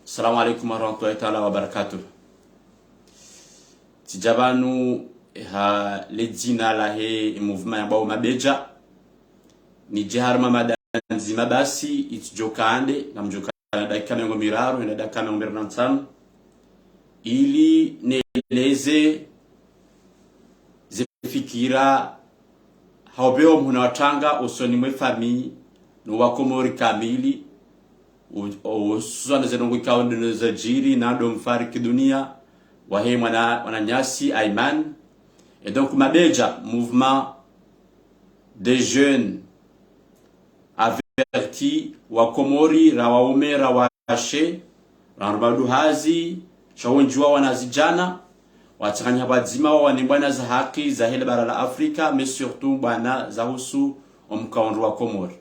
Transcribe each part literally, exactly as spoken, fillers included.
Assalamu alaikum warahmatullahi taala wabarakatuh. Tsidja pvanu ha le dzina lahe mouvement yambwao Mabedja. Nidje harumwa mada ndzima basi, itsidjo kande, ngamdjo kana dakika mengo miraru, hena dakika mengo miraru na ntsanu. Ili neleze ze fikira, ha upveho mhono wa tanga, usoni mwe famille, no wa Komori kamili, u-, o-, hususwani ze ndrongoo ikao ndo zadjiri, na ndo mfariki dunia, wahe mwana, mwananyasi, Ayman. Et donc, Mabedja, mouvement des jeunes avertis, wa Komori, ra waume, ra washe, ra wandru maduhazi, sha wendji wa wanazidjana, watsanganya pvwadzima wa wane mbwana za haki zahe le bara la Afrika, mais surtout mbwana zahusu omkaondro wa Komori.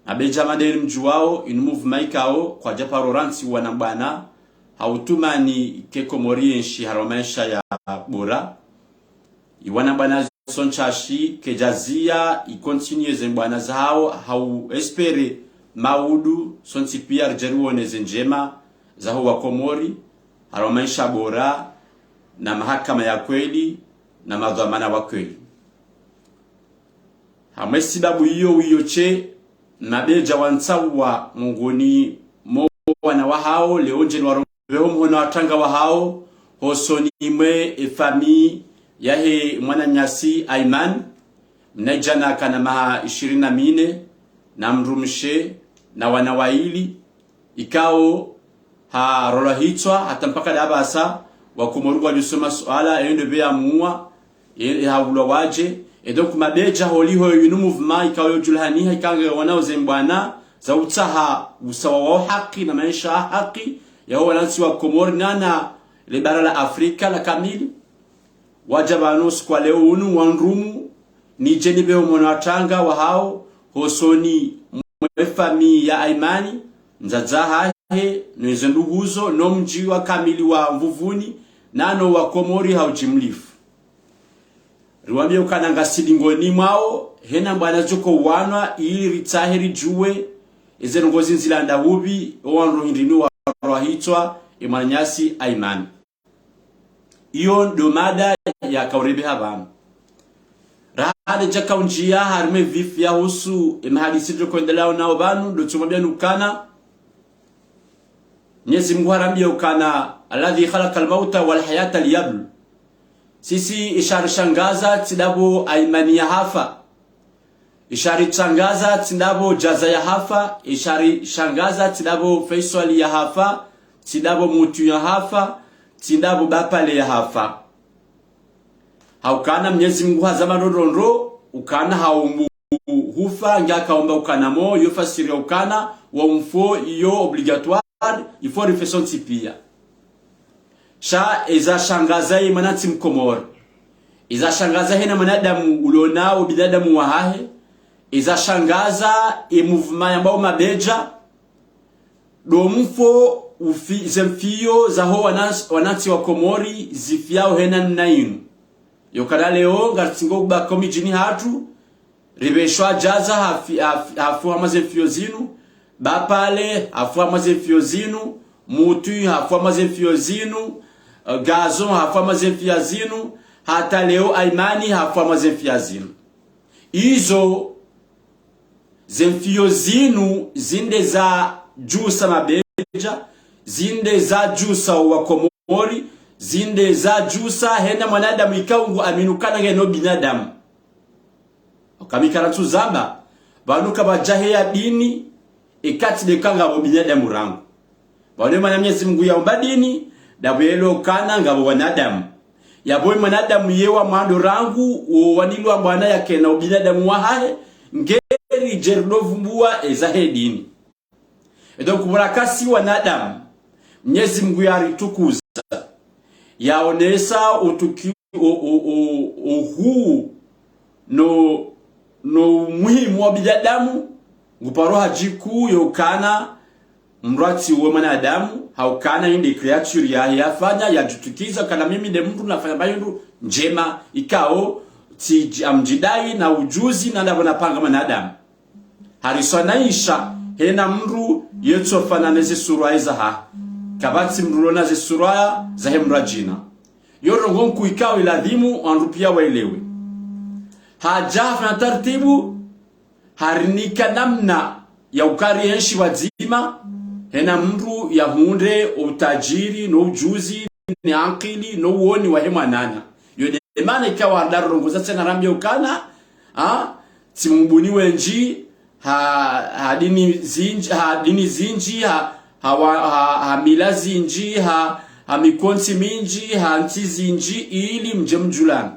Mabedja, madeni mdjuwao, inu mouvement ikao kwadja paro rantsi wana mbwana, ha utumani ke Komori yenshi harumwa maesha ya bora. Iwana mbwana sontsi shi kedjazia, i continuer ze mbwana zahao, ha u espérer maudu, sontsi pia ridje rione ze ndjema zaho wa Komori, harumwa maesha bora, na mahakama ya kweli, na madhwamana wa kweli. Hamwe sibabu iyo, iyo she, Mabedja wantsawa mongoni mo wana wahao, leo ndjeni waro-, pveho mhono wa tanga wahao, hosoni mwe e famille yahe mwananyasi Ayman, mnaidjana kana maha ishirini na mine, na mdrumshe, na wana waili, ikao ha rolwa hitswa, hata mpaka dapvasa, wa Komori ngwadjo soma suala, eyo ndo pveya muwa, e, e ha ulwa wadje. Et donc, Mabedja holiho inu mouvement, ikao yo djulahaniha, ikao nge wanao ze mbwana, za utsaha usawa wa haki na maesha ya haki, yaho wanantsi wa Komori, na na le bara la Afrika la kamili. Wadja pvanu usiku wa leo unu wandrumu, nidje nipveho mhono wa tanga wahao, hosoni mwe famille ya Ayman, ndzadza hahe, no ze nduguzo, no mdji wa kamili wa Mvuvuni, na no wa Komori ha ujimlifu. Riwambie ukana ngasi dingoni mwao, hena mbwana zidjo uwanwa, ili ritsahe ridjuwe, eze ndrongoo zinu zilanda hupvi, owandru hindrini warolwa hitswa, e mwananyasi Ayman. Iyo ndo mada yakao uripveha pvanu. Rahana djaka undjia harumwa e vif yahusu e mahadisi ridjo hwendelea nao pvanu, ndo tsumwambia nukana, Mnyezi Mungu harambia ukana, الذي خلق الموت والحياة ليبلوكم. Sisi isha rishangaza tsi ndapvo Ayman yahafa. Isha rishangaza tsi ndapvo Djaza yahafa, isha rishangaza tsi ndapvo Faiswali yahafa, tsi ndapvo Mutu yahafa, tsi ndapvo Bapale yahafa. Ha ukana Mnyezi Mungu hazama ndrongoo, ukana haumbu hufa, nge akaumba ukana mo, yo fasiri ya ukana, wa umfo iyo obligatoire, il faut rife sontsi pia. Sha eza shangaza ye mwanantsi Mkomori. Eza shangaza hena mwanadamu ulona ubinadamu wahahe. Eza shangaza e mouvement yambwao Mabedja. Ndo mfo ufi-, ze mfiyo zaho wana-, wanantsi wa Komori zifiao hena nna inu. Yo ukana leo, ngaritsingo kubaka omidjini hatru, ripveshwa Djaza hafi-, hafi-, hafu hamwa ze mfiyo zinu, Bapale hafu hamwa ze mfiyo zinu, Mutu hafu hamwa ze mfiyo zinu, eh, Gazo hafu hamwa ze mfiyo zinu, hata leo Ayman hafu hamwa ze mfiyo zinu. Izo, ze mfiyo zinu, zinde zadjusa Mabedja, zinde zadjusa wa Komori, zinde zadjusa hena mwanadamu ikao ngu amini ukana ngena ubinadamu. Ukana mi karantsu zamba, pvanu kapvadja heya dini, ikatsi de ka ngapvo binadamu rangu. Pvanu mana Mnyezi Mungu yaumba dini, ndapvo yelewa ukana ngapvo wanadamu. Yapvo mwanadamu ye wa mwando rangu, wo wanilwa mbwana yakena ubinadamu wahahe, ngeri djeri ndo vumbua eza he dini. Edo kubura kasi wanadamu, Mnyezi Mungu yaritukuza, yaonesa utuki-, u-, u-, u-, uhuu no, no muhimu wa binadamu, nguparo hadjiku yo ukana mndru atsiuwe mwanadamu, ha ukana inde créature ya, yafanya, yadjutukiza, ukana mimi nde mndru nafanya mayindru ndjema, ikao, tsi-, amdjidai na ujuzi, na ndapvo napanga mwanadamu. Hariswanaisha, hena mndru yetsofanana ne ze surwaya zahahe. Kapvatsi mndru ulona ze surwaya zahe mndru djina. Yo ndrongoo nkuu ikao iladhimu wandru pia waelewe. Hadja hafanya tartibu, harinika namna ya ukaya rienshi pvwadzima, hena mndru yahundre utajiri, no ujuzi, ni ankili, no uoni wahe mwananya. Yo nde maana ikao nda rongoza tsena rambia ukana, ha, tsi mbuni wendji, ha, ha dini zindji, ha dini zindji, ha, ha, wa, ha, ha mila zindji, ha, ha mikontsi mindji, ha ntsi zindji, ili mdje mdjulane.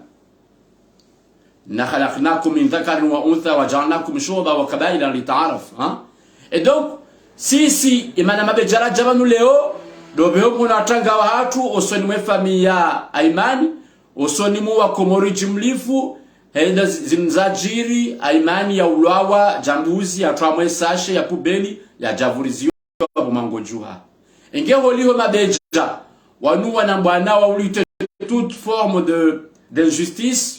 إنا خلقناكم من ذكر وأنثى وجعلناكم شعوبا وقبائل لتعارفوا, ha? Et donc, sisi, emana mabedja radja pvanu leo, ndo pveho mhono wa tanga wahatru, osoni mwe famiyi ya Aimani, osoni mwa Wakomori jimlifu, henda zi-, zinu zadjiri, Aimani yaulwawa, djambuzi, yatwamwe sashe, ya pubeli, yadjavuriziwa pvo mangodjuha. Enge holiho mabedja, wanu wana mbwana wa ulite toute forme de, d'injustice.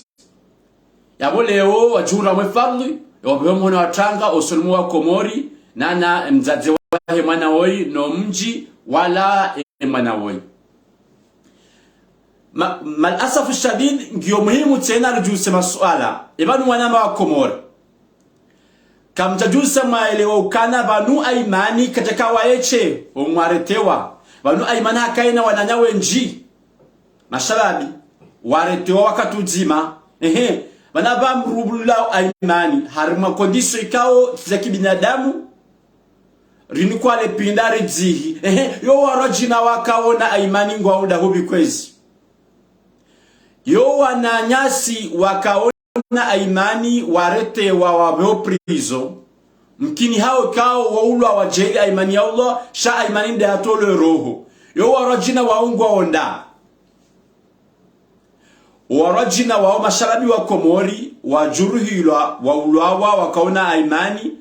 Yapvo leo wadjihura mwe fardhi, yapvo mhono wa tanga, osoni mwa Wakomori, nana mdzadze wahe mwana woyi, no mdji, wala e mwana woyi. Ma-, mal asafu shadid, ngiyo muhimu tsena ridjuse masuala. Epvanu wananya Wakomori. Kamdjadjusa mwaelewa ukana pvanu Aimani kadjaka waye tse, omwaretewa. Pvanu Aimani hakaya na wananya wendji. Mashababi, waretewa wakati udzima. Ehe, pvanu pva mrubula Aimani, harimwa condition ikao za kibinadamu, rinikwa le pinda ridzihi. Ehe, yo warwadjina wakaona Aimani ngwao dahubi kwezi. Yo wananyasi wakaona Aimani waretewa wapveo prison. Mkini hao ikao waulwawa djeli Aimani yaulwa, sha Aimani nde yatolwe roho. Yo warwadjina wao ngwao nda. Warwadjina wao mashababi Wakomori, wadjuruhilwa, waulwawa, wakaona Aimani.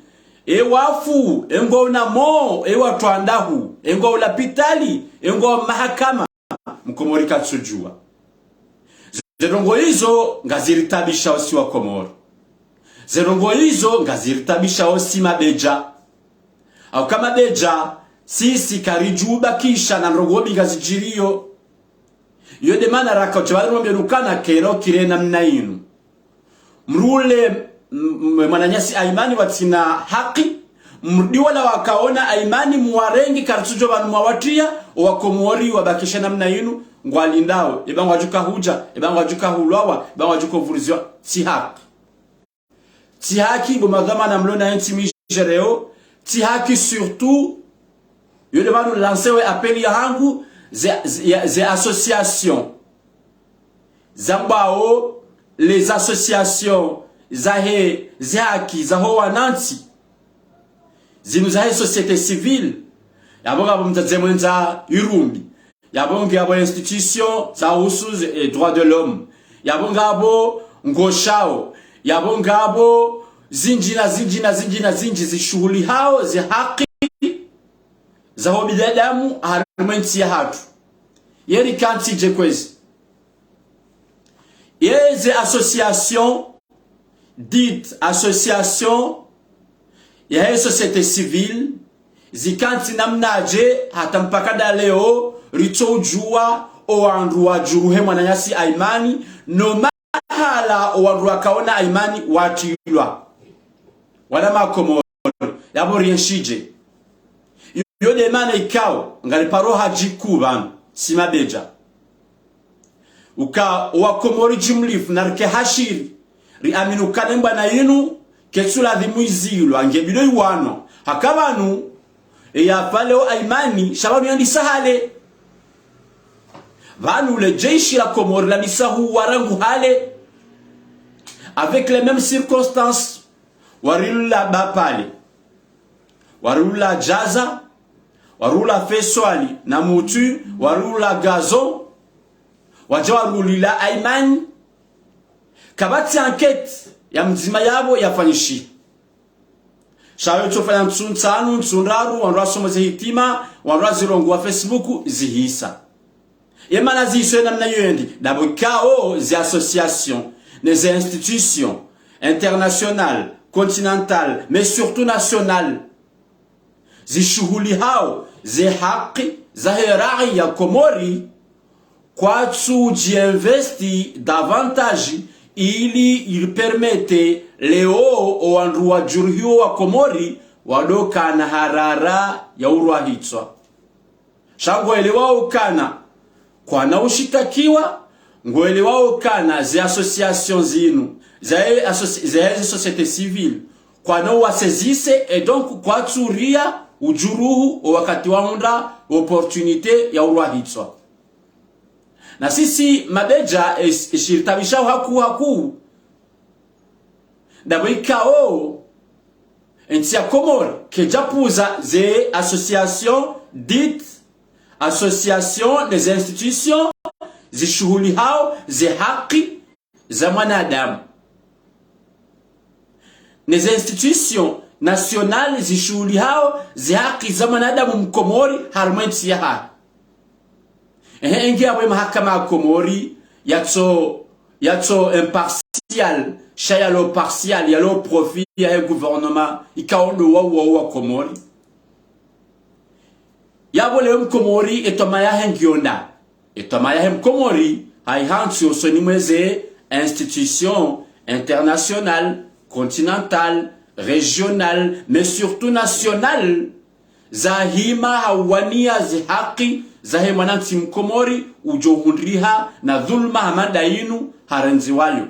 E wafu, e ngwao na mo, e watwa ndahu, e ngwao lapitali, e ngwao mahakama. Mkomori katsudjuwa. Ze ndrongoo izo ngaziritabisha osi Wakomori. Ze ndrongoo izo ngaziritabisha osi mabedja. Au kama mabedja, sisi karidjubakisha na ndrongoo mbi ngazidjiriyo. Yo nde maana raka utsha pvanu rombe nukana kero kire namna inu. Mrule, m-, m-, mwananyasi Aimani watsina haki, mrudi wala wakaona Aimani mwarenge karitsudjo pvanu mwawatria, owakomori wabakishe namna inu, ngwalindao, eba ngwadjuka hudja, eba ngwadjuka hulwawa, eba ngwadjuka vuriziwa, tsi haki. Tsi haki, bo madhwamana mlona entsi mdjereo, tsi haki surtout, yo nde pvanu lancewe appel yahangu, ze, ze, ze association. Zambwao, les associations zahe, ze haki zaho wanantsi. Zinu zahe société civile. Yapvo ngapvo mdzadze mwendza irumbi. Yapvo ngapvo institution zahusu ze, eh, droits de l'homme. Yapvo ngapvo ngoshao. Yapvo ngapvo zindji na zindji na zindji na zindji zishuhulihao ze haki zaho binadamu harimwa entsi yahatru. Ye rikantsi dje kwezi. Ye ze association, dites association, yahe société civile, zikantsi namnadje hata mpaka nda leo ritsoudjuwa owandru wadjuruhe mwananyasi Aimani, no mahala owandru wakaona Aimani watrilwa. Wana makomori, yapvo rienshidje. Yo nde maana ikao, ngaliparo hadji kuu pvanu, si mabedja. Uka owakomori jimlifu na rike hashiri, riamini ukana embwana inu, ketsu ladhimu izilwa, nge bidjo iwanwa. Haka pvanu, eyafa leo Aimani, sha pvanu yandisa hale. Pvanu le jeshi la Komori landisa huwa rangu hale. Avec les mêmes circonstances, warilula Bapale. Warilula Djaza, warilula Feswali na Mutu, warilula Gazo, wadja warilula Aimani. Kapvatsi enquête ya mdzima yapvo yafanyishiha. Sha yo tsofanya ntsu ntsanu, ntsu ndraru, wandru wasoma ze hitima, wandru wazirongoa Facebook, zihisa. Ye mana ziso ye namna yo nde, ndapvo ikao ze association, ne ze institution internationale, continentale, mais surtout nationale, zishuhulihao ze haki zahe raia ya Komori, kwatsu dji investi davantage ili ipermete leo owandru wadjuruhiwa wa Komori wadokana harara ya urwahitswa. Sha ngwelewao ukana kwana ushitakiwa, ngwelewao ukana ze association zinu, za e associ-, za e société civile, kwana uwasezise, et donc kwatsuria udjuruhu owakati wahundra opportunité ya urwahitswa. Na sisi mabedja, e, e shiritabisha haku haku, ndapvo ikao entsi ya Komori kayidjapvuza ze association dites association, ne ze institution zishuhulihao ze haki za mwanadamu, ne ze institution nationale zishuhulihao ze haki za mwanadamu Mkomori harumwa entsi yahahe. Ehe, engi yapvo emahakama ya Komori yatso, yatso impartial, sha yalo partial, yalo profit yahe gouvernement, ikao ndo wa, wa, wa Komori. Yapvo leo Mkomori etwamaya yahe ngiyo nda. Etwamaya yahe Mkomori hayihantsi osoni mweze institution internationale, continentale, régionale, mais surtout nationale, zahima hauwania ze haki zahe mwanantsi Mkomori udjo hundriha na dhuluma hama nda inu harendziwayo.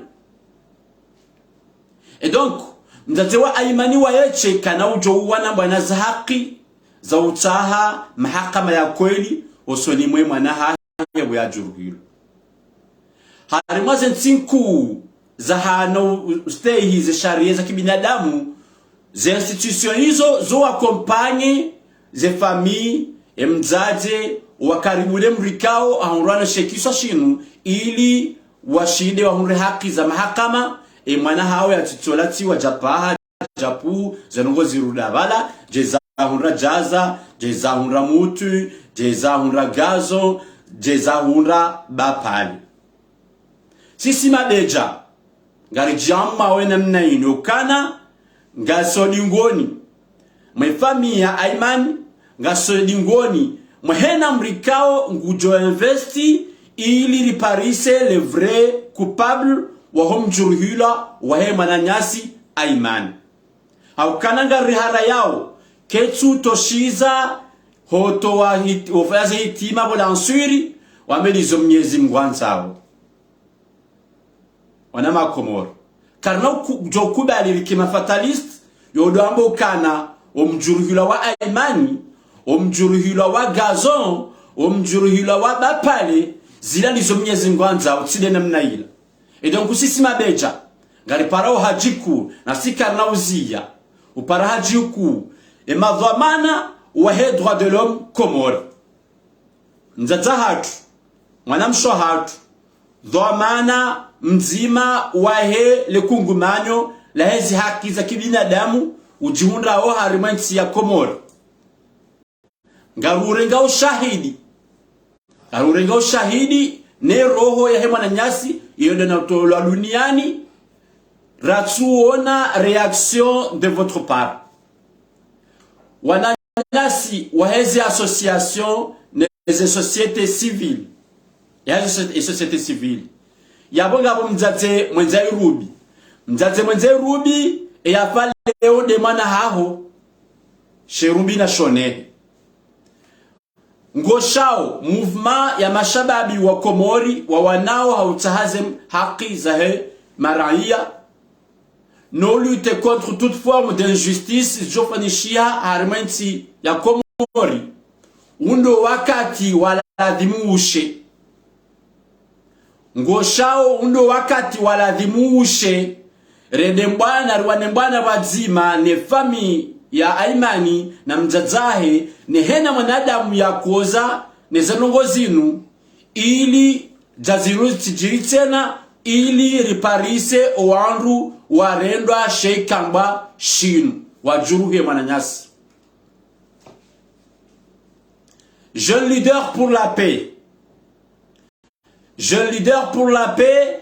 Et donc, mdzadze wa Aymane waye tse kana udjo uwana mbwana za haki za utsaha mahakama ya kweli osoni mwe mwana hahe yapvo yadjuruhilwa. Harimwa ze ntsi nkuu zahano u-, ustehi ze sharia za kibinadamu, ze institution izo zo accompagner ze famille, emdzadze, wakaribu ne mdru ikao ahundrwa ne she kiswa shinu, ili washinde wahundre haki za mahakama, emwana hawo yatsitsola tsiwa djapaha, djapu, ze ndrongoo zirudi pvala, dje zahundra djaza, dje zahundra mutu, dje zahundra gazo, dje zahundra bapvale. Sisi mabedja, ngaridjamao enamna inu ukana, ngaso dingoni mwe famille ya Aymane, ngaso dingoni mwe hena mdru ikao ngudjo investi ili riparise le vrai coupable waho mdjuruhilwa wahe mwananyasi Aymane. Haukana ngariharayao, ketsu toshiza hotowa hit-, ofanya ze hitima pvo la nswiri, wambe lizo Mnyezi Mngu andzao. Wana Makomoro, karina uku-, djo kubali rike ma fataliste, yo ndo amba ukana, omdjuruhilwa wa Aymane, omdjuruhilwa wa Gazon, omdjuruhilwa wa bapvale, zila lizo Mnyezi Mngu andzao, tsi nde namna ila. Et donc sisi mabedja, ngariparao hadji kuu, na si karina uziya, upara hadji kuu, emadhwamana wahe droits de l'homme Komori. Mdzadze hatru, mwanamshe hatru, dhwamana mdzima wahe le kungumanyo laheze haki za kibinadamu udjihundrao harimwa entsi ya Komori. Ngarurenga ushahidi. Ngarurenga ushahidi ne roho yahe mwananyasi, iyo ndo na utolwa duniani, ratsuona réaction de votre part. Wananyasi waheze association neze société civile. Yaheze so-, e société civile. Yapvo ngapvo mdzadze Mwendza Irubi. Mdzadze Mwendza Irubi, eyafa leo nde mwana haho. She Irubi na shonehe. Ngoshao mouvement ya mashababi wa Komori wawanao hautsaha ze haki zahe maraiya. No lutter contre toute forme d'injustice idjofanyishiha harimwa entsi ya Komori. Undo wakati wa ladhimu ushe. Ngoshao undo wakati wa ladhimu ushe, rende mbwana, riwane mbwana pvwadzima ne famille ya Aymane na mdzadze hahe, ne hena mwanadamu yakoza neze ndrongoo zinu, ili dja zinu zitsidjiri tsena, ili riparise owandru warendwa she ikamba shinu, wadjuruhe mwananyasi. Jeune leader pour la paix. Jeune leader pour la paix,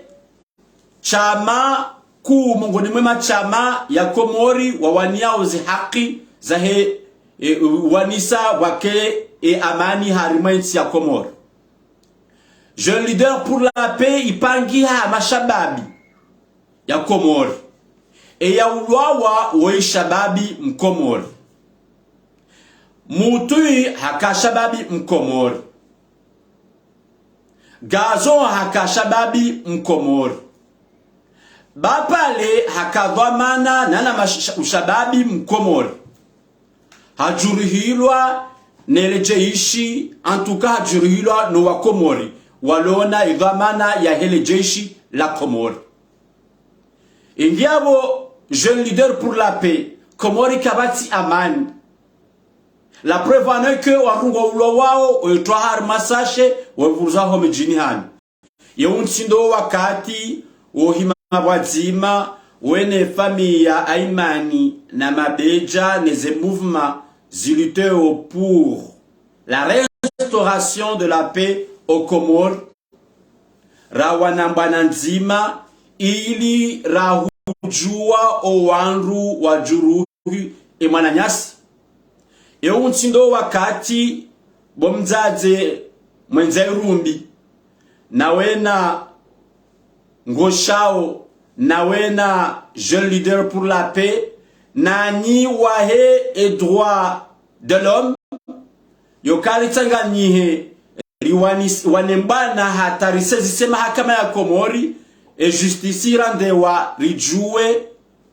shama kuu mongoni mwe mashama ya Komori wawaniao ze haki zahe e, wanisa wake e amani harimwa entsi ya Komori. Jeune Leader pour la Paix ipangiha mashababi ya Komori. E yaulwawa woyi shababi Mkomori. Mutui haka shababi Mkomori. Gazon haka shababi Mkomori. Bapale haka dhwamana nana mash-, ushababi Mkomori. Hadjuruhilwa nele jeshi, en tout cas hadjuruhilwa no Wakomori, walona idhwamana yahele jeshi la Komori. Ingiapvo Jeune Leader pour la Paix, Komori kapvatsi amani. La preuve en est que wandru ngwaulwawao, wetwa harimwa sashe, wevuruzwa ho midjini hanu. Ye untsi ndo wakati wohima pvwadzima wene famiyi ya Aimani na mabedja neze mouvement ziluteo pour la restauration de la paix aux Comores, rawana mbwana ndzima ili rahudjuwa owandru wadjuruhi emwananyasi. Ye untsi ndo wakati bo mdzadze Mwendza Irumbi, na wena Ngoshao, na wena Jeune Leader pour la Paix, nanyi wahe e droit de l'homme, yo karitsanganyihe, riwanis-, wane mbwana hata risezise mahakama ya Komori, e justice irandewa ridjuwe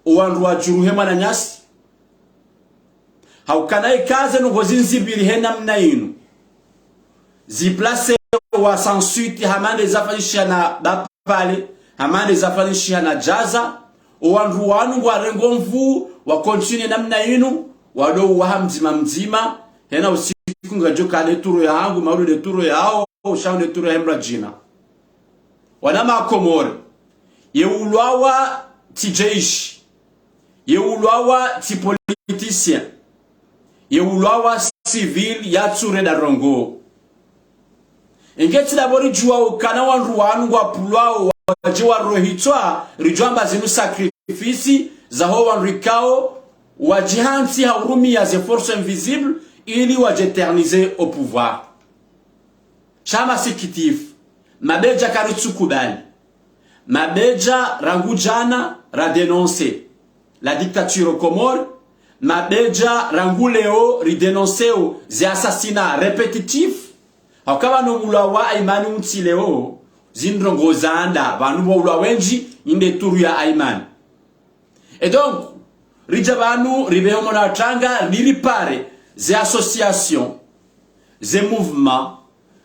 owandru wadjuruhe mwananyasi. Haukana ikaze nungo zindzipviri he namna inu. Ziplase wa sans suite hama nde zafanyishiha na Bapale, hama nde zafanyishiha na Djaza. Owandru wanu ngwarengo nvuu, wa continue namna inu, wado uwaha mdzima mdzima, hena usiku ngadjo ka nde turu yahangu, maudu nde turu yahao, ushangu nde turu ya hemra djina. Wana Makomori, ye ulwawa tsi jeshi, ye ulwawa tsi politicien, ye ulwawa civil yatsu renda ndrongoo. Inge tsi ndapvo ridjuwa ukana wandru wanu ngwapvulwao wadje warohitswa, ridjuwa amba zinu sacrifice zaho wandru ikao wadjihantsi ha urumia ze forces invisibles ili wadje éterniser au pouvoir. Sha masikitifu, mabedja karitsukubali. Mabedja rangu djana ra dénoncer la dictature aux Comores, mabedja rangu leo ri dénoncer o ze assassinats répétitifs. Hauka pvanu mulwawa Aimani untsi leo, zindrongoo zanda, pvanu pvo ulwa wendji, inde turu ya Aimani. Et donc, ridja pvanu, ripvehe omona wa tanga, niripare, ze association, ze mouvement,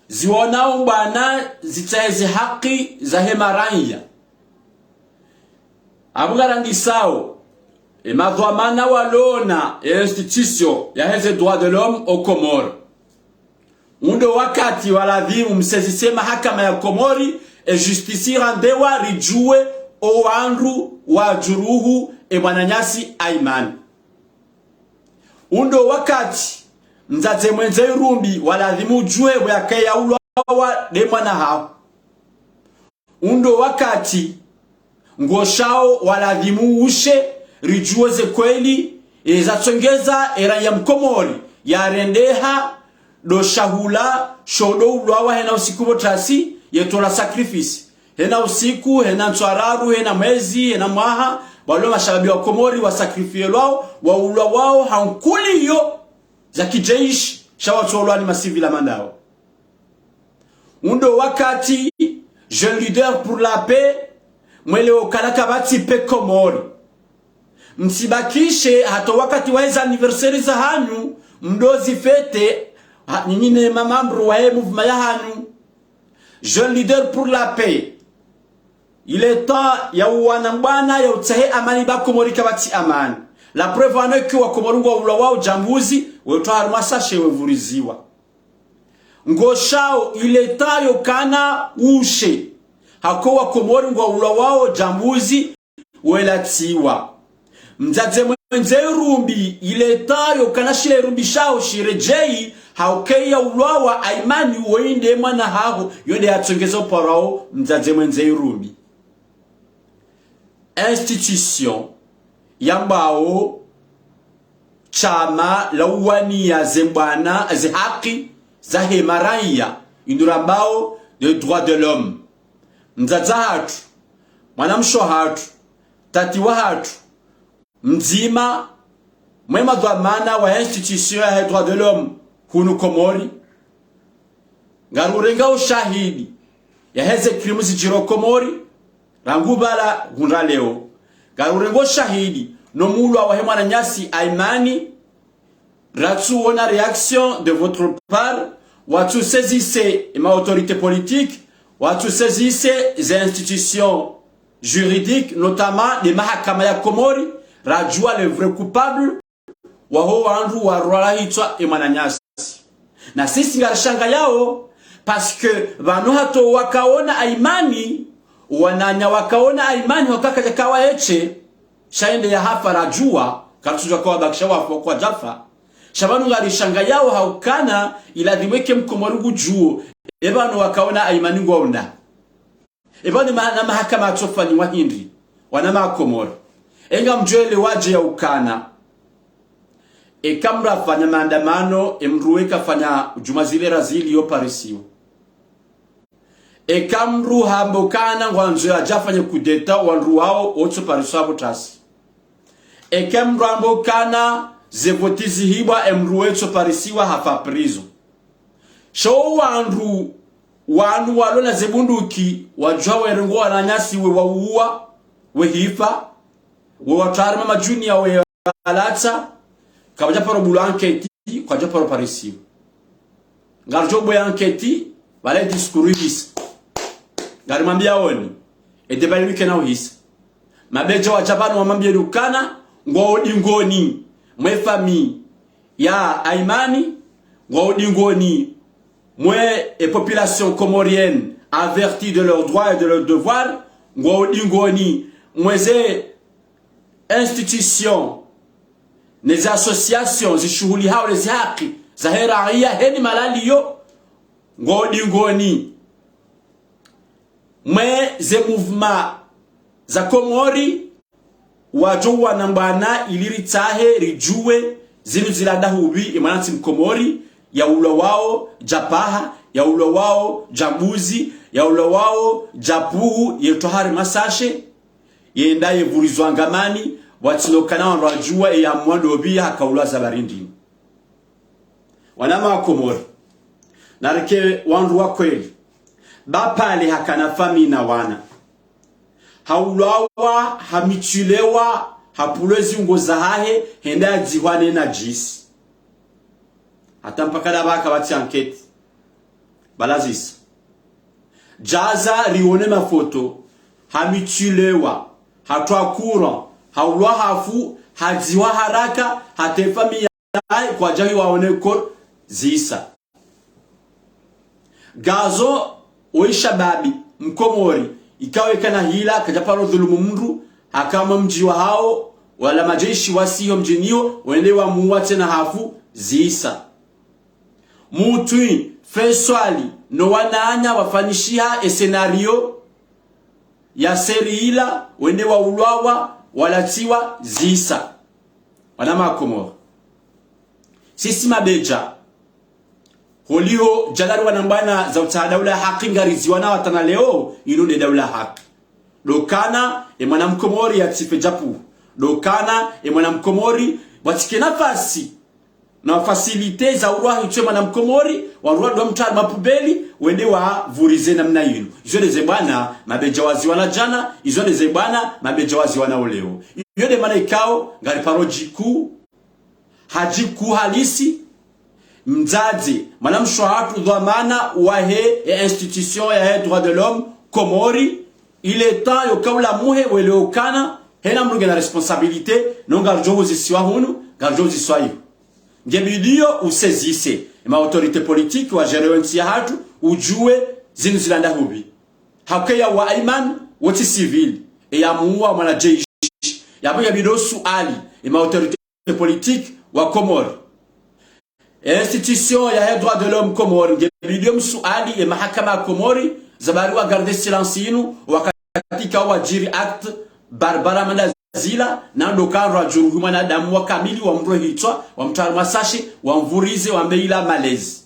ziwonao mbwana zitsahe ze haki zahe maraiya. Apvo ngarandisao, e madhwamana walona, e institution, yaheze droits de l'homme aux Comores. Undo wakati wa ladhimu msezise mahakama ya Komori, e justice irandewa ridjuwe owandru wadjuruhu e mwananyasi Aimani. Undo wakati mdzadze Mwendza Irumbi wa ladhimu udjuwe pvo yakaye yaulwawa nde mwana haho. Undo wakati Ngoshao wa ladhimu ushe, ridjuwe ze kweli, e zatsongeza, e raiya Mkomori, yarendeha, ndo shahula, sho ndo ulwawa hena usiku pvo tasi, ye tola sacrifice. Hena usiku, hena ntswararu, hena mwezi, hena mwaha, walo mashababi wa Komori, wa sacrifielwao, wa ulwawao, ha nkuli yo, za kijeshi, sha watsolwa ni ma civils hama ndawo. Undo wakati, Jeune Leader pour la Paix, mwelewe ukana kapvatsi paix Komori. Mtsibakishe hata wakati wa eze anniversaire zahanyu, mdo zifêter, ha, nyinyi ne mamembres wahe mouvement yahanyu. Jeune Leader pour la Paix, il est temps ya uwana mbwana ya utsahe amani, ba Komori kapvatsi amani. La preuve en est que wa Komori ngwaulwawao djambuzi, wetwa harumwa sashe wevuriziwa. Ngoshao, il est temps yo kana ushe. Hako wa Komori ngwaulwawao djambuzi welatsiwa. Mdzadze Mwendza Irumbi, il est temps yo kana shile Irumbi shao shiredjeyi, hauka ye yaulwawa Aimani woyi nde mwana haho, yo nde yatsongeza uparao mdzadze Mwendza Irumbi. Institution yambao shama la uwania ze mbwana, ze haki zahe maraiya, inu rambao de droits de l'homme. Mdzadze hatru, mwanamshe hatru, tati wahatru, mdzima, mwe madhwamana wa institution yahe droits de l'homme hunu Komori, ngarurenga ushahidi yaheze krimu zidjiro Komori, rangu pvala hundra leo. Ngarurenga ushahidi no mulwa wahe mwananyasi Aimani, ratsuona réaction de votre part, watsu saisir ema autorités politiques, watsu saisir ze institutions juridiques, notamment de mahakama ya Komori, radjua le vrai coupable waho wandru warwala hitswa e mwananyasi. Na sisi ngarishangayao, parce que pvanu hata wakaona Aimani, wananya wakaona Aimani hokaka jakawa eshe, sha yende yahafa radjua, karitsudjua kawabakisha wafu kwadjafa. Sha pvanu ngarishangayao haukana, iladhimu eke Mkomori ngudjuo, e pvanu wakaona Aimani ngwaunda. E pvanu ma-, na mahakama yatsofanyiwa hindri, wana Makomori. Enga mdjuelewa dje yaukana, eka mdru hafanya maandamano, e mdru eka hafanya djumwa zile razili yo parisiwa. Eka mdru hamba ukana ngwandzo yadje yafanye coup d'État, wandru wao wotso pariswa pvo tasi. Eka mdru hamba ukana ze voti zihibwa, e mdru wetso parisiwa hafa prison. Sha o wandru wanu walo na ze bunduki, wadjua werengo wananyasi we wauwa, we hifa, we watwara mama Junior we walatsa, kapvadja paro bulwa enquête, kwadja paro parisiwa. Ngaridjo bwe enquête, pvala e discours ihisa. Ngarimwambia oni, e débat inu kena uhisa. Mabedja wadja pvanu wamwambie ukana, ngwao dingoni mwe famille ya Aimani, ngwao dingoni mwe e population comorienne avertie de leurs droits et de leurs devoirs, ngwao dingoni mwe ze institutions, ne ze associations zishuhulihao ne ze haki zahe raiya heni malaliyo, ngwao dingoni mwe ze mouvement za Komori, wadjo wana mbwana ili ritsahe, ridjue zinu zilanda hupvi, e mwanantsi Mkomori, yaulwawao dja paha, yaulwawao dja mbuzi, yaulwawao dja puhu, yetwa hari masashe, yenda yevurizwa ngamani, pvwatsina ukana wandru wadjua, e ya mwando pvi hakaulwa za barindini. Wana Makomori, narike wandru wa kweli, ba pale hakana famille na wana. Haulwawa, hamitulewa, hapvulwa ziungo zahahe, henda yadzihwa ne najisi. Hata mpaka dapvaka pvatsi enquête. Pvala zisa. Djaza rione mafoto, hamitulewa, hatwa courant, haulwa hafu, hadzihwa haraka, hata e famille yahe kwadjahi waone kor zisa. Ngazo, o ishababi Mkomori, ikao ekana hila, kadja paro dhulumu mndru, haka mwa mdji wahao, wala majeshi wasiho mdjini ho, wende wamuwa tsena hafu, zisa. Mutwi, Feswali, no wananya wafanyishiha e scénario ya série ila, wende waulwawa, walatsiwa, zisa. Wana Makomori. Sisi mabedja, holiho djana ri wana mbwana za utsaha daula ya haki ngariziwana watana leo, inu nde daula ya haki. Ndo ukana, e mwana Mkomori yatsife dja puhu. Ndo ukana, e mwana Mkomori, pvatsike nafasi na facilité za ulwa hitswa e mwana Mkomori, warwa ndo mtwara mapubeli, wende wavurize namna inu. Izo nde ze mbwana, mabedja waziwana djana, izo nde ze mbwana, mabedja waziwana leo. Iyo nde mana ikao, ngariparo djiku, ha djiku halisi, mdzadze, mwanamshe hatru dhwamana wahe e institution yahe droits de l'homme Komori, il est temps yo kaula muhe welewe ukana, hena mndru ngena responsabilité, no ngaridjo uzisiwa hunu, ngaridjo uzisiwa iho. Nge bidiyo usezise, e ma autorités politiques wa gérer entsi yahatru, udjue zinu zilanda hupvi. Hauka e ya wa Aiman, wotsi civil, e ya muwa mwana jeshi. Yapvo nge bidiyo suali, e ma autorités politiques wa Komori. E institution yahe droits de l'homme Komori, nge bidiyo msuali, e mahakama ya Komori, za bari wa garder silence inu, wakati ikao wadjiri acte barbare manda zila, na ndo kandro adjuruhi mwanadamu wa kamili, wamrohe hitswa, wamtware mwa sachet, wamvurize, wambe ila malezi.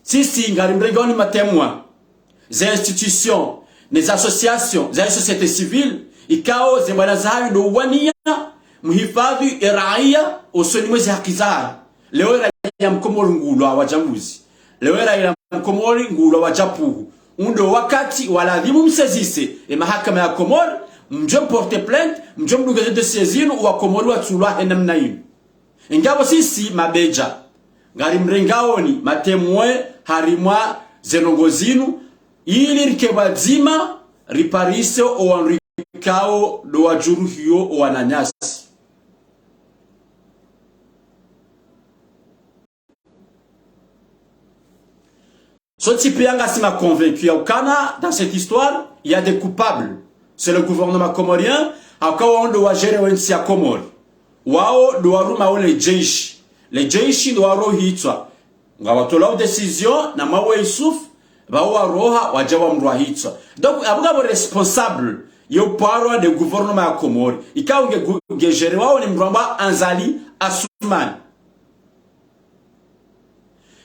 Sisi ngarimrengaoni ma témoins, ze institutions, ne ze associations, ze société civile, ikao ze mbwana zahayo ndo uwania, muhifadhwi e raia, osoni mwe ze haki zahayo. Leo e raia mkomori ngulwa wadja mbuzi. Leo e raia mkomori ngulwa wadja puhu. Undo wakati wa ladhimu msezise e mahakama ya Komori, mdjo porter plainte, mdjo mdunge ze dossiers zinu, wa Komori watsulwa he namna inu. Ingapvo sisi mabedja, ngarimrengaoni ma témoins harimwa ze ndrongoo zinu, ili rike pvadzima, riparise owandru ikao ndo wadjuruhio owananyasi. Sontsi pia ngasi ma convaincus ya ukana, dans cette histoire, il y a des coupables. C'est le gouvernement comorien, hauka wao ndo wa gérer entsi ya Komori. Wao ndo warumao le jeshi. Le jeshi ndo waroha hitswa. Ngwatolao décision, na mwawe Yusuf, pvao waroha, wadja wamroha hitswa. Donc, apvo ngapvo responsable, yo paro de gouvernement ya Komori. Ikao nge gu-, nge gérer wao ni mdru wambwa Azali Assoumani.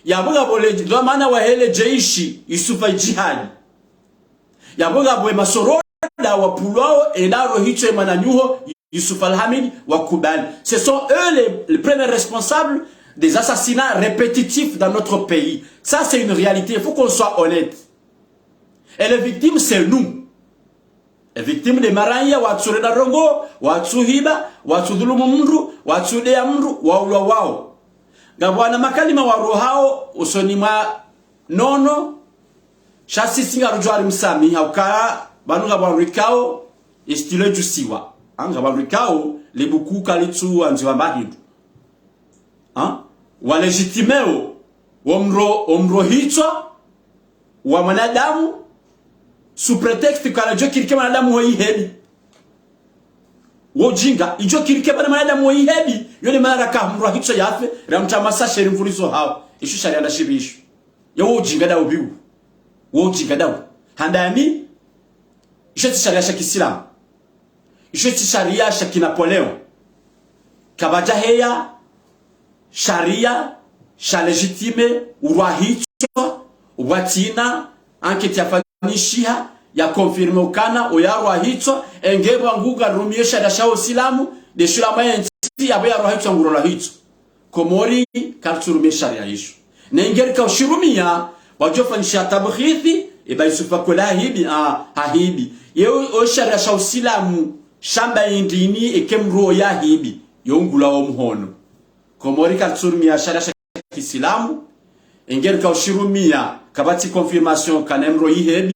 Yapvo ngapvo le, dhwamana wahe le jeshi, Yusufa Jihadi. Yapvo ngapvo e masoroda wapvulwao, enda waroha hitswa e mwananyaho, Yusuf Alhamid, wakubali. Ce sont eux les, les premiers responsables des assassinats répétitifs dans notre pays. Ça, c'est une réalité. Il faut qu'on soit honnête. Et les victimes, c'est nous. E victime de maraya, watsurenda ndrongoo, watsuhiba, watsudhulumu mdru, watsudeya mdru, waulwa wao. Ngapvo wana makalima warohao, usoni mwa nono, sha sisi ngarudjo ari msamiha, ukaya, pvanu ngapvo wandru ikao, e stylo djusiwa. Ha, ngapvo wandru ikao, le buku kalitsu andziwa mba hindru. Ha? Wa légitimer o, omro, omroha hitswa, wa mwanadamu, sous prétexte kala djo kirike mwanadamu wo ihebi. Wo ujinga, idjo kirike pvana mwanadamu wo ihebi, yo ne mana raka mroha hitswa yafe, ramtria ma sachet rimvurizo hao. Isho sharia nda shipvi isho. Yo wo ujinga ndao pvi wo. Wo ujinga ndao. Handani, isho tsi sharia sha kisilamu. Isho tsi sharia sha ki Napoléon. Kapvadja heya sharia sha légitimer uroha hitswa, pvwatsina enquête yafanyishiha, ya confirmer ukana, oya roha hitswa, enge pvwa ngu ngarumio sharia sha usilamu, de shula mwa entsi, yapvo ya roha hitswa, nguro roha hitswa. Komori, karitsurumia sharia isho. Nenge rika ushirumia, wadjo fanyisha tabghithi, eba Yusufa kweli hahibi, ah, hahibi. Ye o, o sharia sha usilamu, shamba indrini, eke mdru yahibi, yo ngulwa wo mhono. Komori karitsurumia sharia sha kisilamu, enge rika ushirumia, kapvatsi confirmation kana mdru ihebi,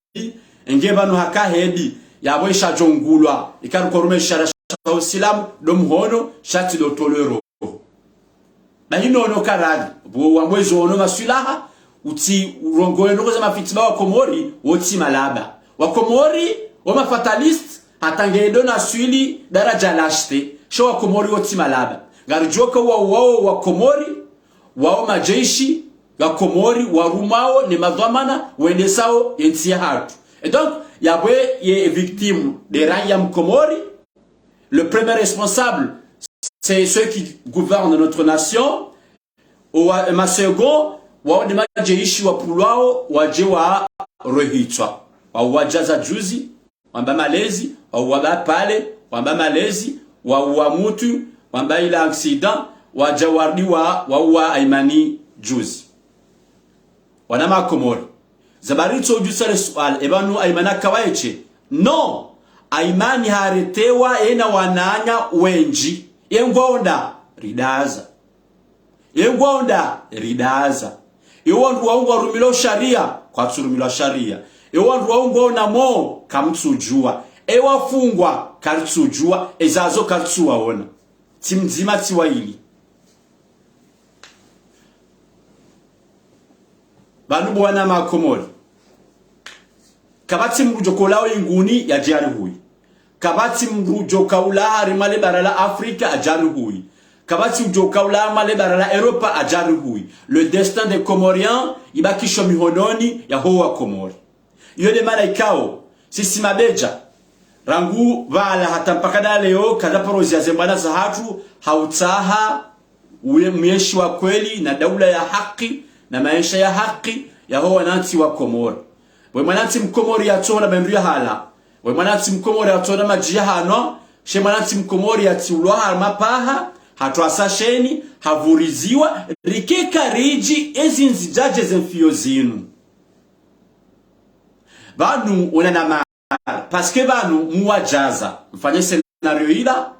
enge pvanu haka hebi, yapvo isha djo ngulwa, ika riko rumia sharia sha usilamu, ndo mhono, sha tsi ndo tolero. Bahi nono karali, pvo wamwezi ono maswilaha, utsi urongoe ndrongoo za mafitiba wa Komori, wo tsi malaba. Wa Komori, wo ma fatalistes, hata nge ndo naswili daraja la shite, sha wa Komori wo tsi malaba. Ngaridjuo ka wao, wao wa Komori, wao majeshi, wa Komori, warumao, ne madhwamana, wendesao, entsi yahatru. Et donc, yapvo ye victime de raia mkomori, le premier responsable, c'est ceux qui gouvernent notre nation. Owa, ma second, wao nde majeshi wapvulwao, wadje warohe hitswa. Wao wadja za juzi, wamba malezi, wao wamba pale, wamba malezi, wao wa mutru, wamba ila accident, wadja warudi wa, wao wa Aymane juzi. Wana makomori. Zabari tso udjusa le suala, eba nu Aymane kawaeshe? Non! Aymane haretewa ena wananya wendji. Ye ngwaonda, ridaza. Ye ngwaonda, ridaza. Ye wandru wao ngwarumilwao sharia, kwatsurumilwa sharia. Ye wandru wao ngwaona mo, kamtsudjua. Ye wafungwa, karitsudjua. Ye zazo karitsuwaona. Tsi mdzima tsi waili. Pvanu bo wana makomori. Kapvatsi mdru djo kaulao inguni yadje yarihuyi. Kapvatsi mdru djo kaula harimwa le bara la Afrika yadje yarihuyi. Kapvatsi mdru djo kaula harimwa le bara la Europa yadje yarihuyi. Le destin des Comoriens ibakisho mihononi yaho wa Komori. Iyo nde mana ikao, sisi mabedja, Rangu pvala hata mpaka da leo, kadja paro ziya ze mbwana zahatru, ha utsaha uye mweshi wa kweli, na daula ya haki, na maesha ya haki, yaho wanantsi wa Komori. We mwanantsi Mkomori yatsohona mendru ya hala. We mwanantsi Mkomori yatsohona madji ya hanwa. She mwanantsi Mkomori yatsiulwa ha mapaha, hatwaswa sheni, hapvuriziwa, rikeka ridji ezi ndzidjadje ze mfiyo zinu. Pvanu wena na ma-, parce que pvanu muwadjaza, mfanye scénario ila,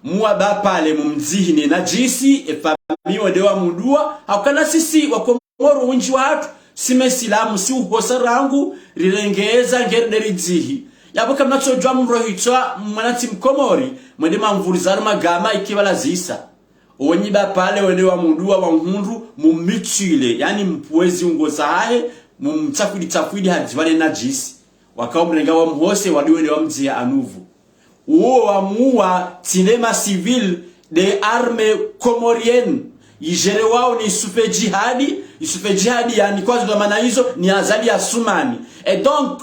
muwabapale mumdzihi ne nadjisi, e famille wende wamudua, ha ukana sisi wa Komori wendji wahatru, si mesilamu, si uhosa rangu, rirengeza ngeri ne ridzihi. Yapvo kamnatsodjuwa mrohitswa mwanantsi Mkomori, mwende mamvuriza ru magama ikipvalazisa. Owenyi bapale wende wamudua wamhundru, mumitswile, yaani mpvwezi ungo zahahe, mumtsafwidi tsafwidi hadzipvane nadjisi. Wakaumrenga wamhose, wadi wende wamdzihe à nouveau. Uwo wamuwa tsi ne ma civil de arme comorienne, yidjerewao ni Youssouf Djihadi, Youssouf Djihadi yaani kwa zo dhwamana izo ni Azali Assoumani. Et donc,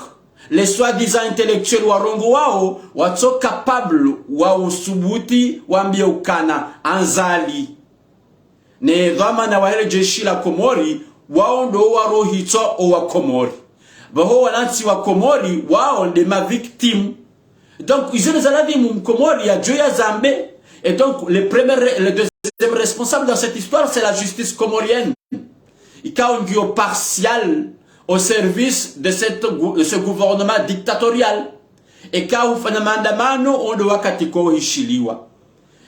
les soi-disant intellectuels warongowao, watso capable wa usubuti wambie ukana Azali ne dhwamana wahe le jeshi la Komori, wao ndo warohitswa owa Komori. Pvaho wanantsi wa Komori, wao nde ma victimes. Donc, izo nde za ladhimu Mkomori yadjo yazambe. Et donc, le premier, le deuxième responsable dans cette histoire, c'est la justice comorienne. Ikao ngiyo partiale au service de cette gou-, de ce gouvernement dictatorial. Eka hufanya maandamano, ondo wakati ko hishiliwa.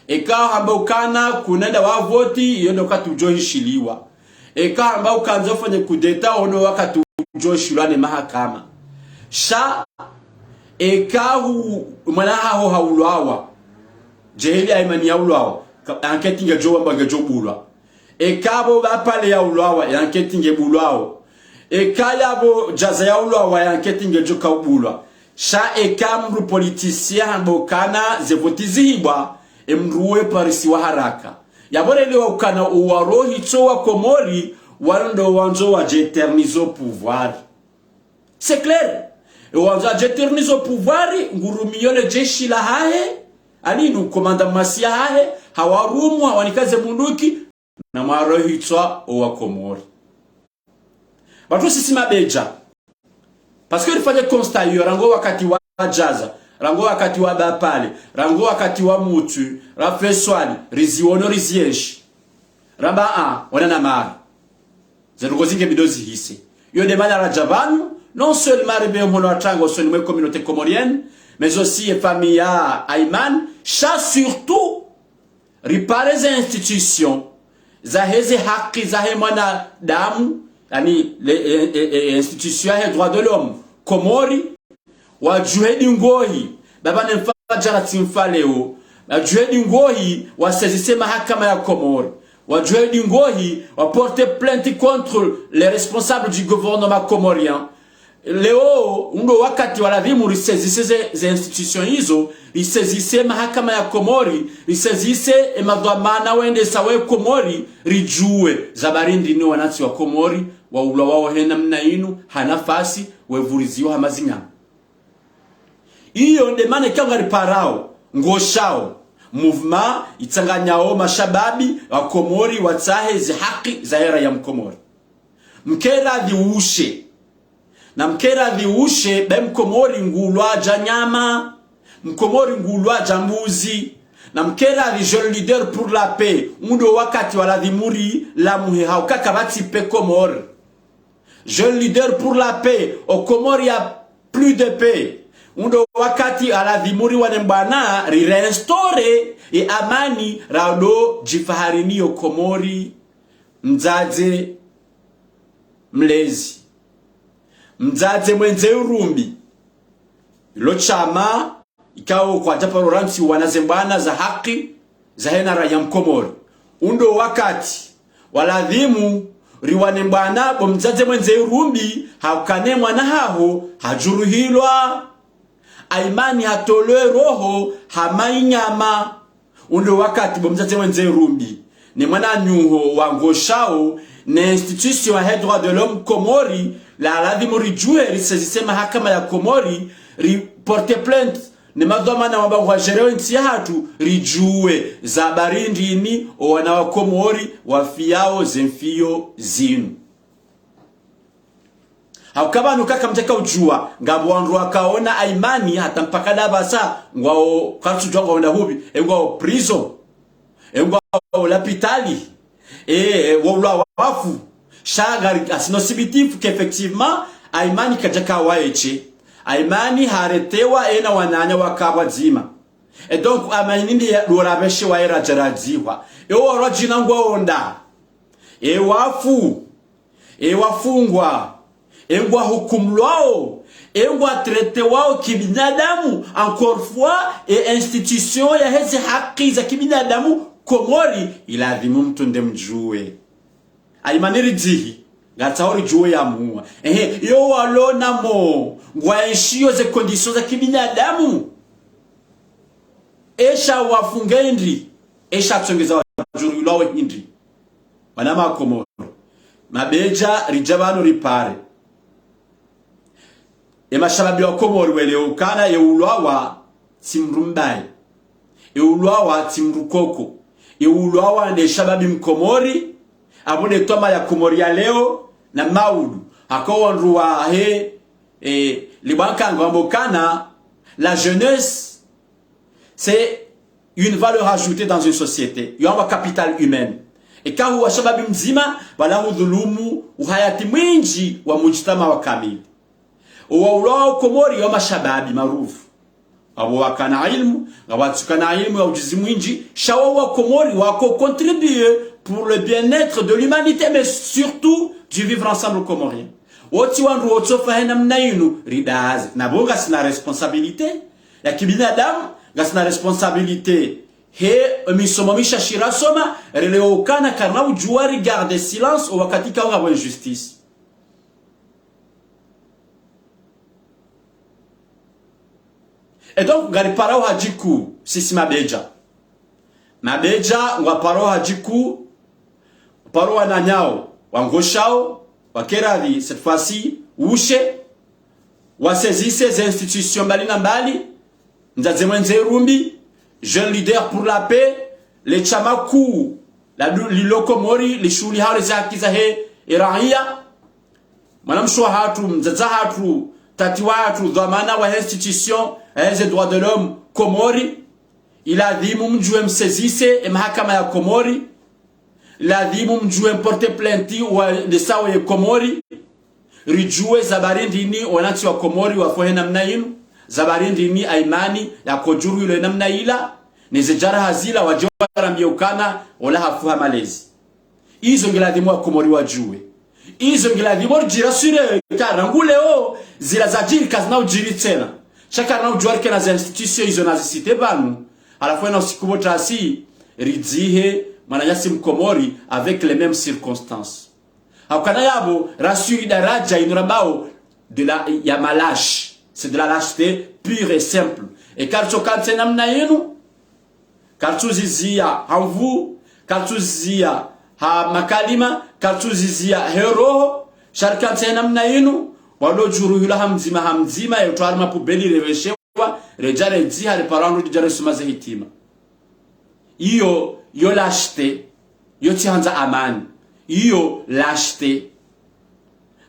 Eka hamba ukana kunenda wavoti, iyo ndo wakati udjo hishiliwa. Eka hamba ukandza ufanye kudeta, ondo wakati udjo hishiliwa ne mahakama. Sha, eka hu, mwana haho haulwawa. Djeheli Aimani yaulwawa. Ka-, enquête ngedjo wamba ngedjo bulwa. Eka pvo bapale yaulwawa, ye enquête ngebulwao. Eka yapvo djaza yaulwawa, ye enquête ngedjo kaubulwa. Sha eka mndru politicien hamba ukana ze voti zihibwa, e mndru we parisiwa haraka. Yapvo relewa ukana owarohitswa owa Komori, walo ndo wandzo wadje éterniser o pouvoir. C'est clair. E wandzo wadje éterniser o pouvoir, ngurumiyo le jeshi lahahe, yaani nu commandant masiya hahe, hawarumu, hawanika ze bunduki, na mwarohitswa owa Komori. Pvatsu sisi mabedja. Parce que rifanye constat iyo, rangu wakati wa djaza, rangu wakati wa bapale, rangu wakati wa mutsu, ra feswali, riziono rizienshi. Ramba a, wena na mara. Ze ndrongoo zinge bidi zihise. Iyo nde mana radja pvanu, non seulement ribe mhono wa tanga osoni mwe communauté comorienne, mais aussi e famille ya Aimani, sha surtout, ripare ze institutions, zahe ze haki, zahe mwanadamu, yaani, le, e, e, e, institution yahe droit de l'homme, Komori, wadjuhe dingohi, baba ne mfa djana tsi mfa leo, wadjuhe dingohi, wasaisisse mahakama ya Komori, wadjuhe dingohi, wa porter plainte contre les responsables du gouvernement comorien. Leo, undo wakati wa ladhimu risaisisse ze, ze institutions izo, risaisisse mahakama ya Komori, risaisisse e madhwamana wendesao e Komori, ridjuwe, za bari ndrini wanantsi wa Komori, waulwawa ohe namna inu, ha nafasi, wepvurizio ha mazinyama. Iyo nde mana ikao ngariparao, ngoshao, mouvement itsanganyao mashababi wa Komori watsahe ze haki zahe raya Mkomori. Mkeradhi ushe. Na mkeradhi ushe, be Mkomori nguulwa dja nyama. Mkomori nguulwa dja mbuzi. Na mkeradhi jeune leader pour la paix, undo wakati wa ladhimu rilamuhe ha uka kapvatsi paix Komori. Jeune leader pour la paix, o Komori ya plus de paix. Undo wakati wa ladhimu riwane mbwana, rireinstaurer e amani, rado djifahari ni yo Komori, mdzadze mlezi. Mdzadze mwendze urumbi. Lo shama, ikao kwadja paro rantsi wana ze mbwana za haki, zahe na raya Mkomori. Undo wakati wa ladhimu riwane mbwana bo mdzadze mwendze urumbi, ha ukana e mwana haho hadjuruhilwa. Aimani hatolwe roho hama inyama. Undo wakati bo mdzadze mwendze urumbi, ne mwananyaho wa ngoshao, ne institution yahe droit de l'homme Komori, la ladhimu ridjuhe risaisisse mahakama ya Komori, ri porte plainte ne madhwamana wamba ngwadjerewo entsi yahatru, ridjuwe za habari ndrini, owana wa Komori wafiyao zemfiyo zinu. Hauka pvanu kaka mtsaka udjuwa, ngapvo wandru wakaona Aymane hata mpaka ndapvasa, ngwao kartsudjuwa ngwao ndahupvi, e ngwao prison, e ngwao lapitali, e, e, waulwa wafu. Sha ngari, ngasina usibitifu que effectivement, Aymane kadjaka waye she. Aymane haretewa ena wananya waka pvwadzima. E donc, Aymane ndiye ndo rapveshewa ye radja radzihwa. E owarwadjina ngwao nda. E wafu. E wafungwa. E ngwahukumulwao. E ngwatretewao kibinadamu. Encore fois, e institution yaheze haki za kibinadamu Komori, iladhimu mtsunde mdjuwe. Aymane ridzihi, ngatsaho ridjuwe yamuwa. Ehe, yo walona mo, ngwaenshiyo ze conditions za kibinadamu. Esha wafunge ndri, esha tsongeza wadjuruhulwa we hindri. Wana ma Komoro. Mabedja, ridja pvanu ripare. E mashababi wa Komori welewe ukana e ulwawa tsi mdru mbaye. E ulwawa tsi mdru koko. E ulwawa nde shababi Mkomori, apvo nde twama ya Komori ya leo, na maudu. Hako wandru wahe, e, libwankanga wamba ukana, la jeunesse, c'est une valeur ajoutée dans une société. Yo amba capital humain. Eka huwa shababi mdzima, pvala hudhulumu uhayati mwindji wa mujtama wa kamili. Owaulwao Komori yo mashababi marufu. Apvo wakana ilmu, ngapvo watsukana ilmu ya ujuzi mwindji, sha wo wa Komori wako contribuer pour le bien-être de l'humanité, mais surtout du vivre ensemble comorien. Wotsi wandru wotsofa he namna inu, ridaze. Na pvo ngasina responsabilité ya kibinadamu, ngasina responsabilité he misomo mishashi rasoma, relewe ukana karina udjuwa rigarde silence owakati kawo ngapvo injustice. Et donc, ngariparao hadjiku, sisi mabedja. Mabedja, ngwaparao hadjiku, paro wananyao, wangoshao, wakeradhi, cette fois-ci, ushe, wasaisisse ze institutions mbali na mbali, Mdzadze Mwendze Rumbi, Jeunes Leaders pour la Paix, le shama kuu, la du-, lilo Komori, lishuhulihao ze haki zahe, e raia, mwanamshe wahatru, mdzadze wahatru, tati wahatru, dhwamana wa institution, eh, ze droits de l'homme, Komori, iladhimu mdjuwe msaisisse, e mahakama ya Komori, ladhimu mdjuwe mporte plainte wa ndesawo ye Komori, ridjuwe za habari ndrini, wanantsi wa Komori wafa he namna inu, za habari ndrini, Aymane, yakojuruhulwa he namna ila, ne ze jaraha zila wadje warambiye ukana, ola hafu ha malezi. Izo ngiladhimu wa Komori wadjuwe. Izo ngiladhimu ridjirasure, ka rangu leo, zila zadjiri kazina udjiri tsena. Sha karina udjuwa rikena ze institutions izo nazisite pvanu. Halafu ena usiku pvo tasi, ridzihe, mwananyasi Mkomori, avec les mêmes circonstances. Haukana yapvo, rasuri daradja inu rambao, de la, ya ma lâches. C'est de la lâcheté pure et simple. E karitsoka ntsi namna inu, karitsuziziya ha nvu, karitsuziziya ha makalima, karitsuziziya he roho, sha rika ntsi namna inu, walo juruhulwa ha mdzima ha mdzima, ye utwari mapubeli reveshewa, redja redziha, reparo wandru redja resoma ze hitima. Iyo, iyo lâcheté, iyo tsihandza amani. Iyo lâcheté.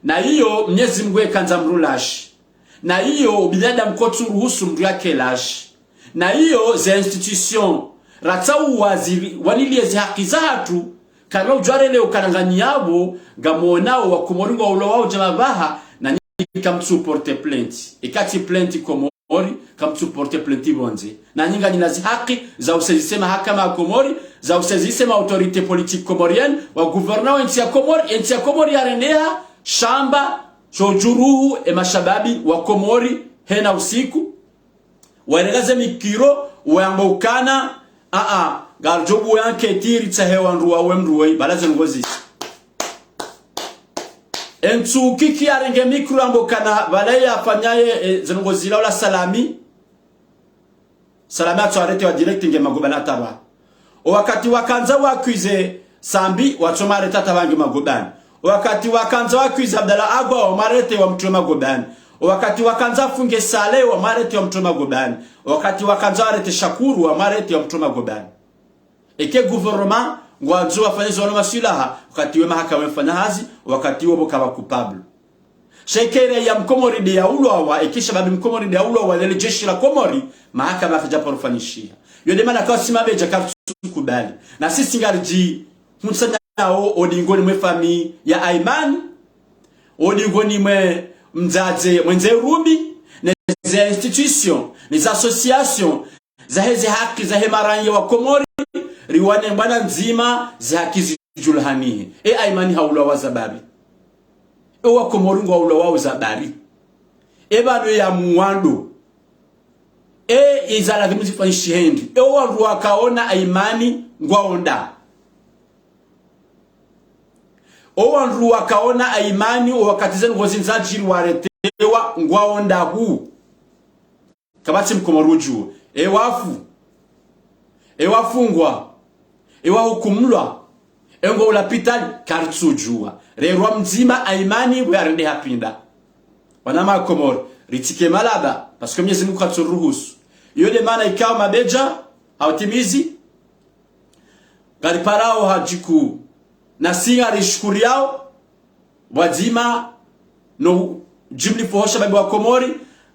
Na iyo Mnyezi Mngu ekandza mdru lâche. Na iyo ubinadamu kotsuruhusu mdru yake lâche. Na iyo ze institutions, ratsauwa ziri, waniliye ze haki zahatru, kana udjuwa relewe ukana nganyi yapvo, ngamonao wa Komori ngwaulwao djama pvaha, nanyi kamtsu porte plainte. Eka tsi plainte Komori, kamtsu porte plainte pvondze. Nanyi nganyina ze haki za usaisisse mahakama ya Komori, za usaisisse ma autorités politiques comoriennes, wa gouvernants wa entsi ya Komori, entsi ya Komori yarendeha, shamba, sho juruhu, e mashababi wa Komori, hena usiku. Warenga ze mikiro, wayamba ukana, a, a, ngaridjo buwa enquête ritsahe wandru wawe mdru woyi, pvala ze ndrongoo zisi. Entsu kiki yarenge mikiro yamba ukana, pvala yafanyaye, e, ze ndrongoo zila ola Salami. Salami atso arrêté wa direct nge magobani hata pvanu. Owakati wakandza wa accuser Sambi, watso mu arrêté hata pvanu nge magobani. Owakati wakandza wa accuser Abdallah Agwa, wa mu arrêté wa mtriye magobani. Wakati wakandza wafunge Saleh wamwarete wamtowe magobani. Wakati wakandza warete Shakuru wamwarete wamtowe magobani. Eka gouvernement ngwandzo wafanye zo wanu maswilaha, wakati we mahakama yafanya hazi, wakati wo pvo kapvwa coupable. Sha eka raiya mkomori nde yaulwawa, eka shababi mkomori nde yaulwawa, lele jeshi la Komori, mahakama yakadja paro fanyishiha. Yo nde mana kawo si mabedja karitsukubali. Na sisi ngaridji huntsanya nao, o dingoni mwe famille ya Aymane, o dingoni mwe mdzadze, mwe ndze rubi, ne ze institution, ne ze association, zahe ze haki zahe maraiya wa Komori, riwane mbwana ndzima ze haki zidjulihanihe. E Aymane haulwawa za bari. E wa Komori ngwaulwawao za bari. E pvanu ya mwando. E iza ladhimu zifanyishihe ndi. E wandru wakaona Aymane ngwaonda. O wandru wakaona Aymane, o wakati zinu ngozi ndzadjiri waretewa ngwaonda hu. Kapvatsi mkomori udjuwa. E wafu. E wafungwa. E wahukumulwa. E ngwao lapitali, karitsudjuwa. Rerwa mdzima Aymane, we arende hapvinda. Wana makomori, ritsike malaba, parce que Mwenyezi Mungu katsuruhusu. Iyo nde mana ikao mabedja, hautimizi, ngariparao hadjiku, na si ngarishukuriyao, pvwadzima no jimlifu ho shababi wa Komori,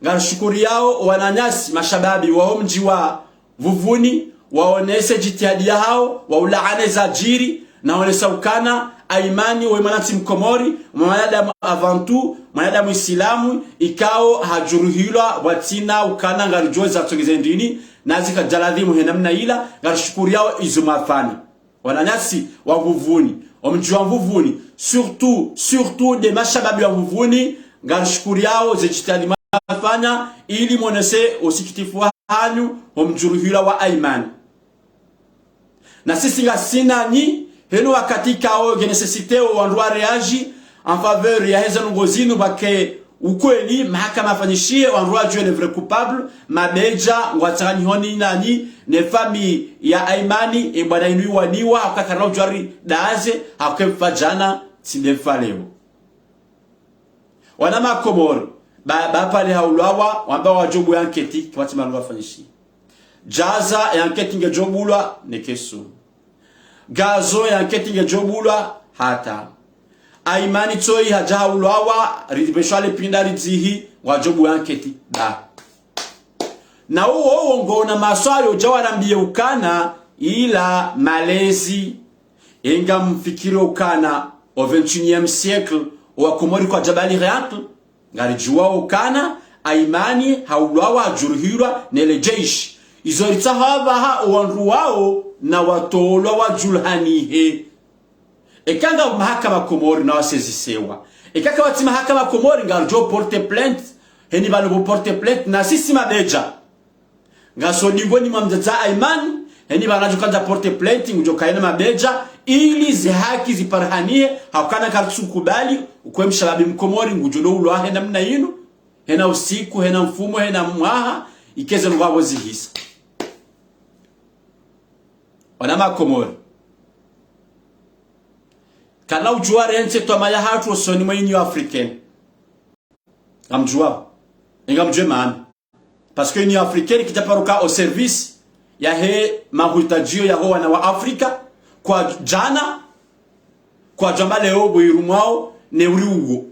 ngarishukuriyao wananyasi mashababi waho mdji wa Vuvuni, waonese jitihadi yahao, waulaane zadjiri, na waonesa ukana Aymane we mwanantsi mkomori, mwanadamu avant tout, mwanadamu isilamu, ikao hadjuruhilwa pvwatsina ukana ngaridjuo zatsongeze ndrini, na zikadja ladhimu he namna ila, ngarishukuriyao izo mwafanya. Wananyasi wa Vuvuni, o mdji wa Vuvuni, surtout, surtout nde mashababi wa Vuvuni, ngarishukuriyao ze jitihadi mwafanya, ili mwonese usikitifu wahanyu, o mdjuruhilwa wa Aymane. Na sisi ngasi nanyi, heno wakati ikao nge nécessité o wandru wa réagir en faveur yahe ze ndrongoo zinu pvwake ukweli, mahakama yafanyishihe, wandru wadjuwe le vrai coupable, mabedja, ngwatsanganyihoni nanyi, ne famille ya Aymane, e mbwana inu iwaniwa, hauka karina udjuwa ri daze, hauka mfa djana, tsi nde mfa leo. Wana makomori, ba, ba pvale haulwawa, wamba wadjo buwa enquête, kapvatsi maluwa fanyishiha. Djaza, e enquête ngedjo bulwa, ne kesu. Gazo, e enquête ngedjo bulwa, hata. Aymane tsoyi hadja haulwawa, ripveshwa le pinda ridzihi, ngwadjo buwa enquête, ba. Na uwo, uwo ngona maswayo udja warambiye ukana, ila malezi, e ngamfikiri ukana, au vingt et unième siècle, o wakomori kwadja balighi aql, ngaridjuwao ukana, Aymane haulwawa hadjuruhilwa nele jeshi. Izo ritsaho apvaha o wandru wao na watolwa wadjulihanihe. Eka nga mahakama Komori na wasezisewa. Eka kapvatsi mahakama Komori ngaridjo porter plainte, heni pvanu pvo porter plainte, na sisi mabedja. Ngasi o dingoni mwa mdzadze Aymane, heni pvanu wadjo kandza porter plainte, ngudjo kaya na mabedja, ili ze haki ziparihanihe, haukana karitsukubali, ukwe mshababi mkomori, ngudjo no ulwawa he namna inu, hena usiku, hena mfumo, hena mwaha, ikeze ngwapvo zihisa. Wana makomori. Karina udjuwa rentsi twamaya hatru osoni mwe Union Africaine. Ngamdjuwa. Ngamdjuwe mana. Parce que Union Africaine kidja paro ka au service yahe mahutajio yaho wana wa Afrika, kwadjana, kwadjamba leo bwiru mwao ne uri uwo.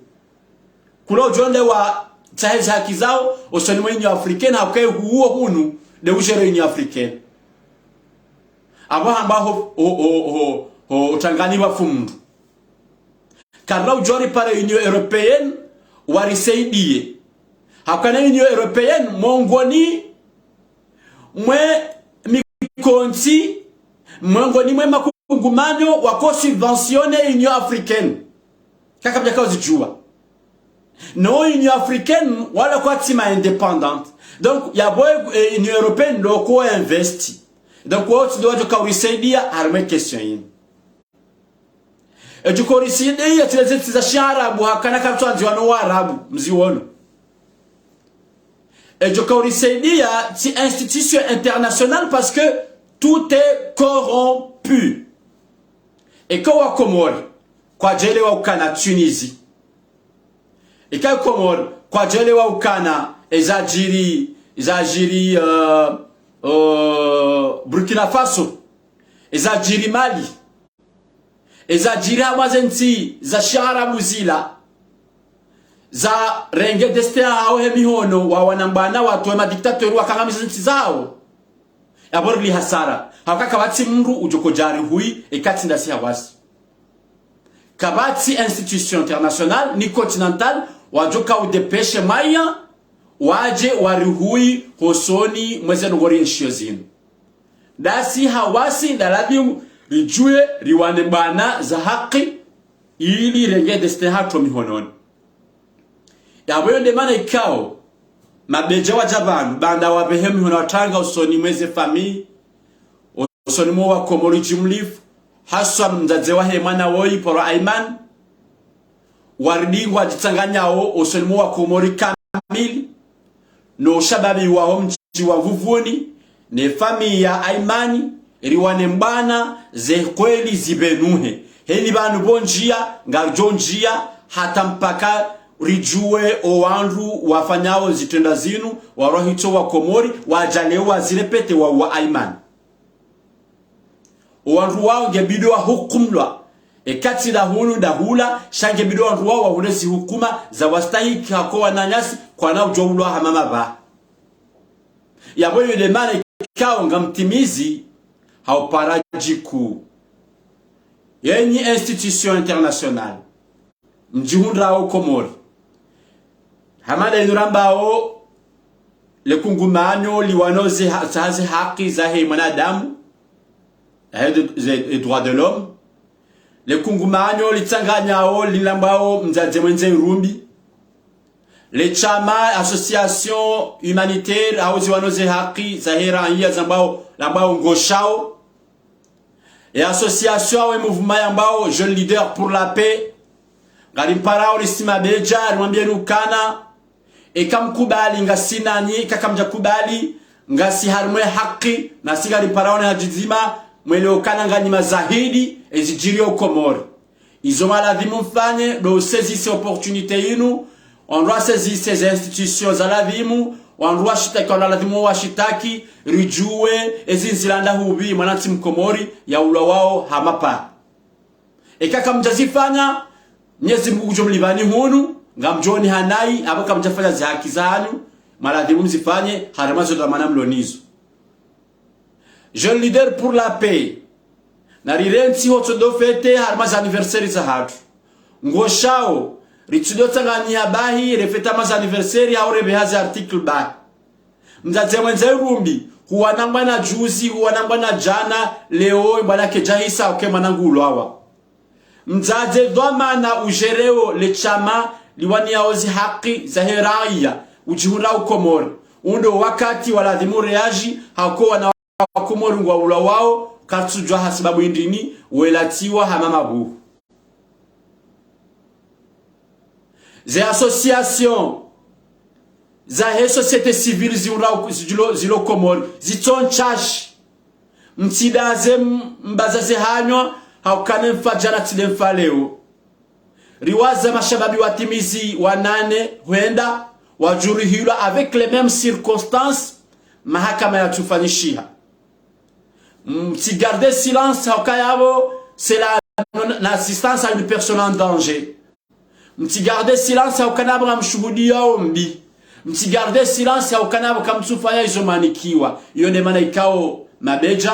Kula udjo nde watsahe ze haki zao, osoni mwe Union Africaine, hauka e huwo hunu, nde udjere Union Africaine. Apvo hamba ho, ho, ho, ho, ho, utsangani wa fumdu. Karina udjo ripara Union Européenne, warisaidiye. Haukana Union Européenne, mongoni mwe mikontsi, mongoni mwe makungumanyo wako subventionner Union Africaine. Kaka pvya kauzidjuwa. No Union Africaine, wala kwatsi ma indépendante. Donc, yapvo, eh, Union Européenne, ndo ko investi. Donc, wao tsi ndo wadjo kaurisaidiya, harimwe question yinu. Edjo kaurisaidiya, tsi leze ntsi za shiarabu, haukana karitswandziwa no warabu, mziwono. Edjo kaurisaidiya, tsi institution internationale parce que tout est corrompu. Eka wa Komori, kwadjelewa ukana Tunisie. Eka Komori, kwadjelewa ukana, ezadjiri, ezadjiri, eh, eh, Burkina Faso, ezadjiri Mali, ezadjiri harumwa zentsi za shiarabu zila, zarenge destin yahawo he mihono, wawana mbwana, watowe madictateur, wakangamiza zentsi zawo. Yapvo rili hasara. Hauka kapvatsi mndru udjo kodjari huyi, eka tsi ndasi hawasi. Kapvatsi institution internationale, ni continentale, wadjoka udépêcher mwaya, wadje warihuyi hosoni mweze ndrongoo rienshio zinu. Ndasi hawasi, nda ladhimu, ridjuwe, riwane mbwana za haki, ili rirenge destin hatru mihononi. Yapvo yo nde mana ikao, mabedja wadja pvanu, baanda wapvehe mihono watranga usoni mweze famille, usoni mwa Wakomori jimlifu, haswa mdzadze wahe mwana woyi, Poro Aiman, waridi ngwadjitsanganyawo usoni mwa Wakomori kamili, no ushababi waho mdji wa Vuvuni, ne famille ya Aimani, riwane mbwana ze kweli zipvenuhe. Heni pvanu pvo ndjia, ngaridjo ndjia, hata mpaka ridjuwe owandru wafanyao zitrendwa zinu, warwahitso Wakomori, wadjalewa zirepete wa, wa Aimani. Owandru wao ngebidi wahukumlwa. Eka tsi nda hunu nda hula, sha ngebidi owandru wao wahule zihukuma za wastahiki hako wananyasi kwana udjo ulwa hama mapvaha. Yapvo yo nde mana ikao ngamtimizi ha upara djiku. Yenyi institution internationale, mdjihundrao Komori. Hama nda inu rambao le kungumanyo liwanao ze ha-, za ze haki zahe mwanadamu, zahe de-, ze, e droit de l'homme. Le kungumanyo litsanganyao lilambwao Mdzadze Mwendze Irumbi. Le shama association humanitaire hau ziwanao ze haki zahe raia zambwao, lambwao Ngoshao. E association hau e mouvement yambwao Jeunes Leaders pour la Paix. Ngarimparao risi mabedja, rimwambieni ukana, eka mkubali ngasi nanyi, eka kamdjakubali, ngasi harimwa e haki, nasi ngarimparao ne hadjidzima, mwelewe ukana nganyi mazahidi ezidjiri o Komori. Izo mwaladhimu mfanye, ndo usaisir opportunité yinu, wandru wasaisir ze institutions za ladhimu, wandru washitaki, wandru ladhimu washitaki, ridjuwe ezi ndzila nda hupvi mwanantsi Mkomori yaulwawao hama mapvaha. Eka kamdjazifanya, Mnyezi Mungu ngudjo mlipvani hunu, ngamdjoni hanayi, apvo kamdjafanya ze haki zahanyu, mwaladhimu mzifanye, harimwa zo dhwamana mlo nazo. Jeunes Leaders pour la Paix, narirentsi hotsodo fêter harimwa ze anniversaire zahatru. Ngoshao, ritsido tsanganyiha bahi, refêter harimwa ze anniversaire, hau repveha ze article bahi. Mdzadze Mwendze Irumbi, huwana mbwana juzi, huwana mbwana djana, leo mbwana kedjahisa, uke mwana nguulwawa. Mdzadze dhwamana udjereo le shama liwaniao ze haki zahe raia, udjihundrao Komori. Undo wakati waladhimu réagir, hako wana wa Komori ngwaulwawao, karitsudjua hasababu indrini, welatsiwa hama mapvuhu. Ze association zahe société civile ziulwao zilo, zilo Komori, zitso ntsashi. Mtsidaze m-, mbaza ze hanyo, haukana mfa djana tsi nde mfa leo. Riwaza mashababi watimizi wanane, hwenda, wadjuruhilwa avec les mêmes circonstances, mahakama yatsufanyishiha. Mtsigarde silence, hauka yapvo, c'est la non-assistance à une personne en danger. Mtsigarde silence, haukana yapvo ngamshuhudiao mbi. Mtsigarde silence, haukana yapvo kamtsufanya izo mwanikiwa. Iyo nde mana ikao mabedja,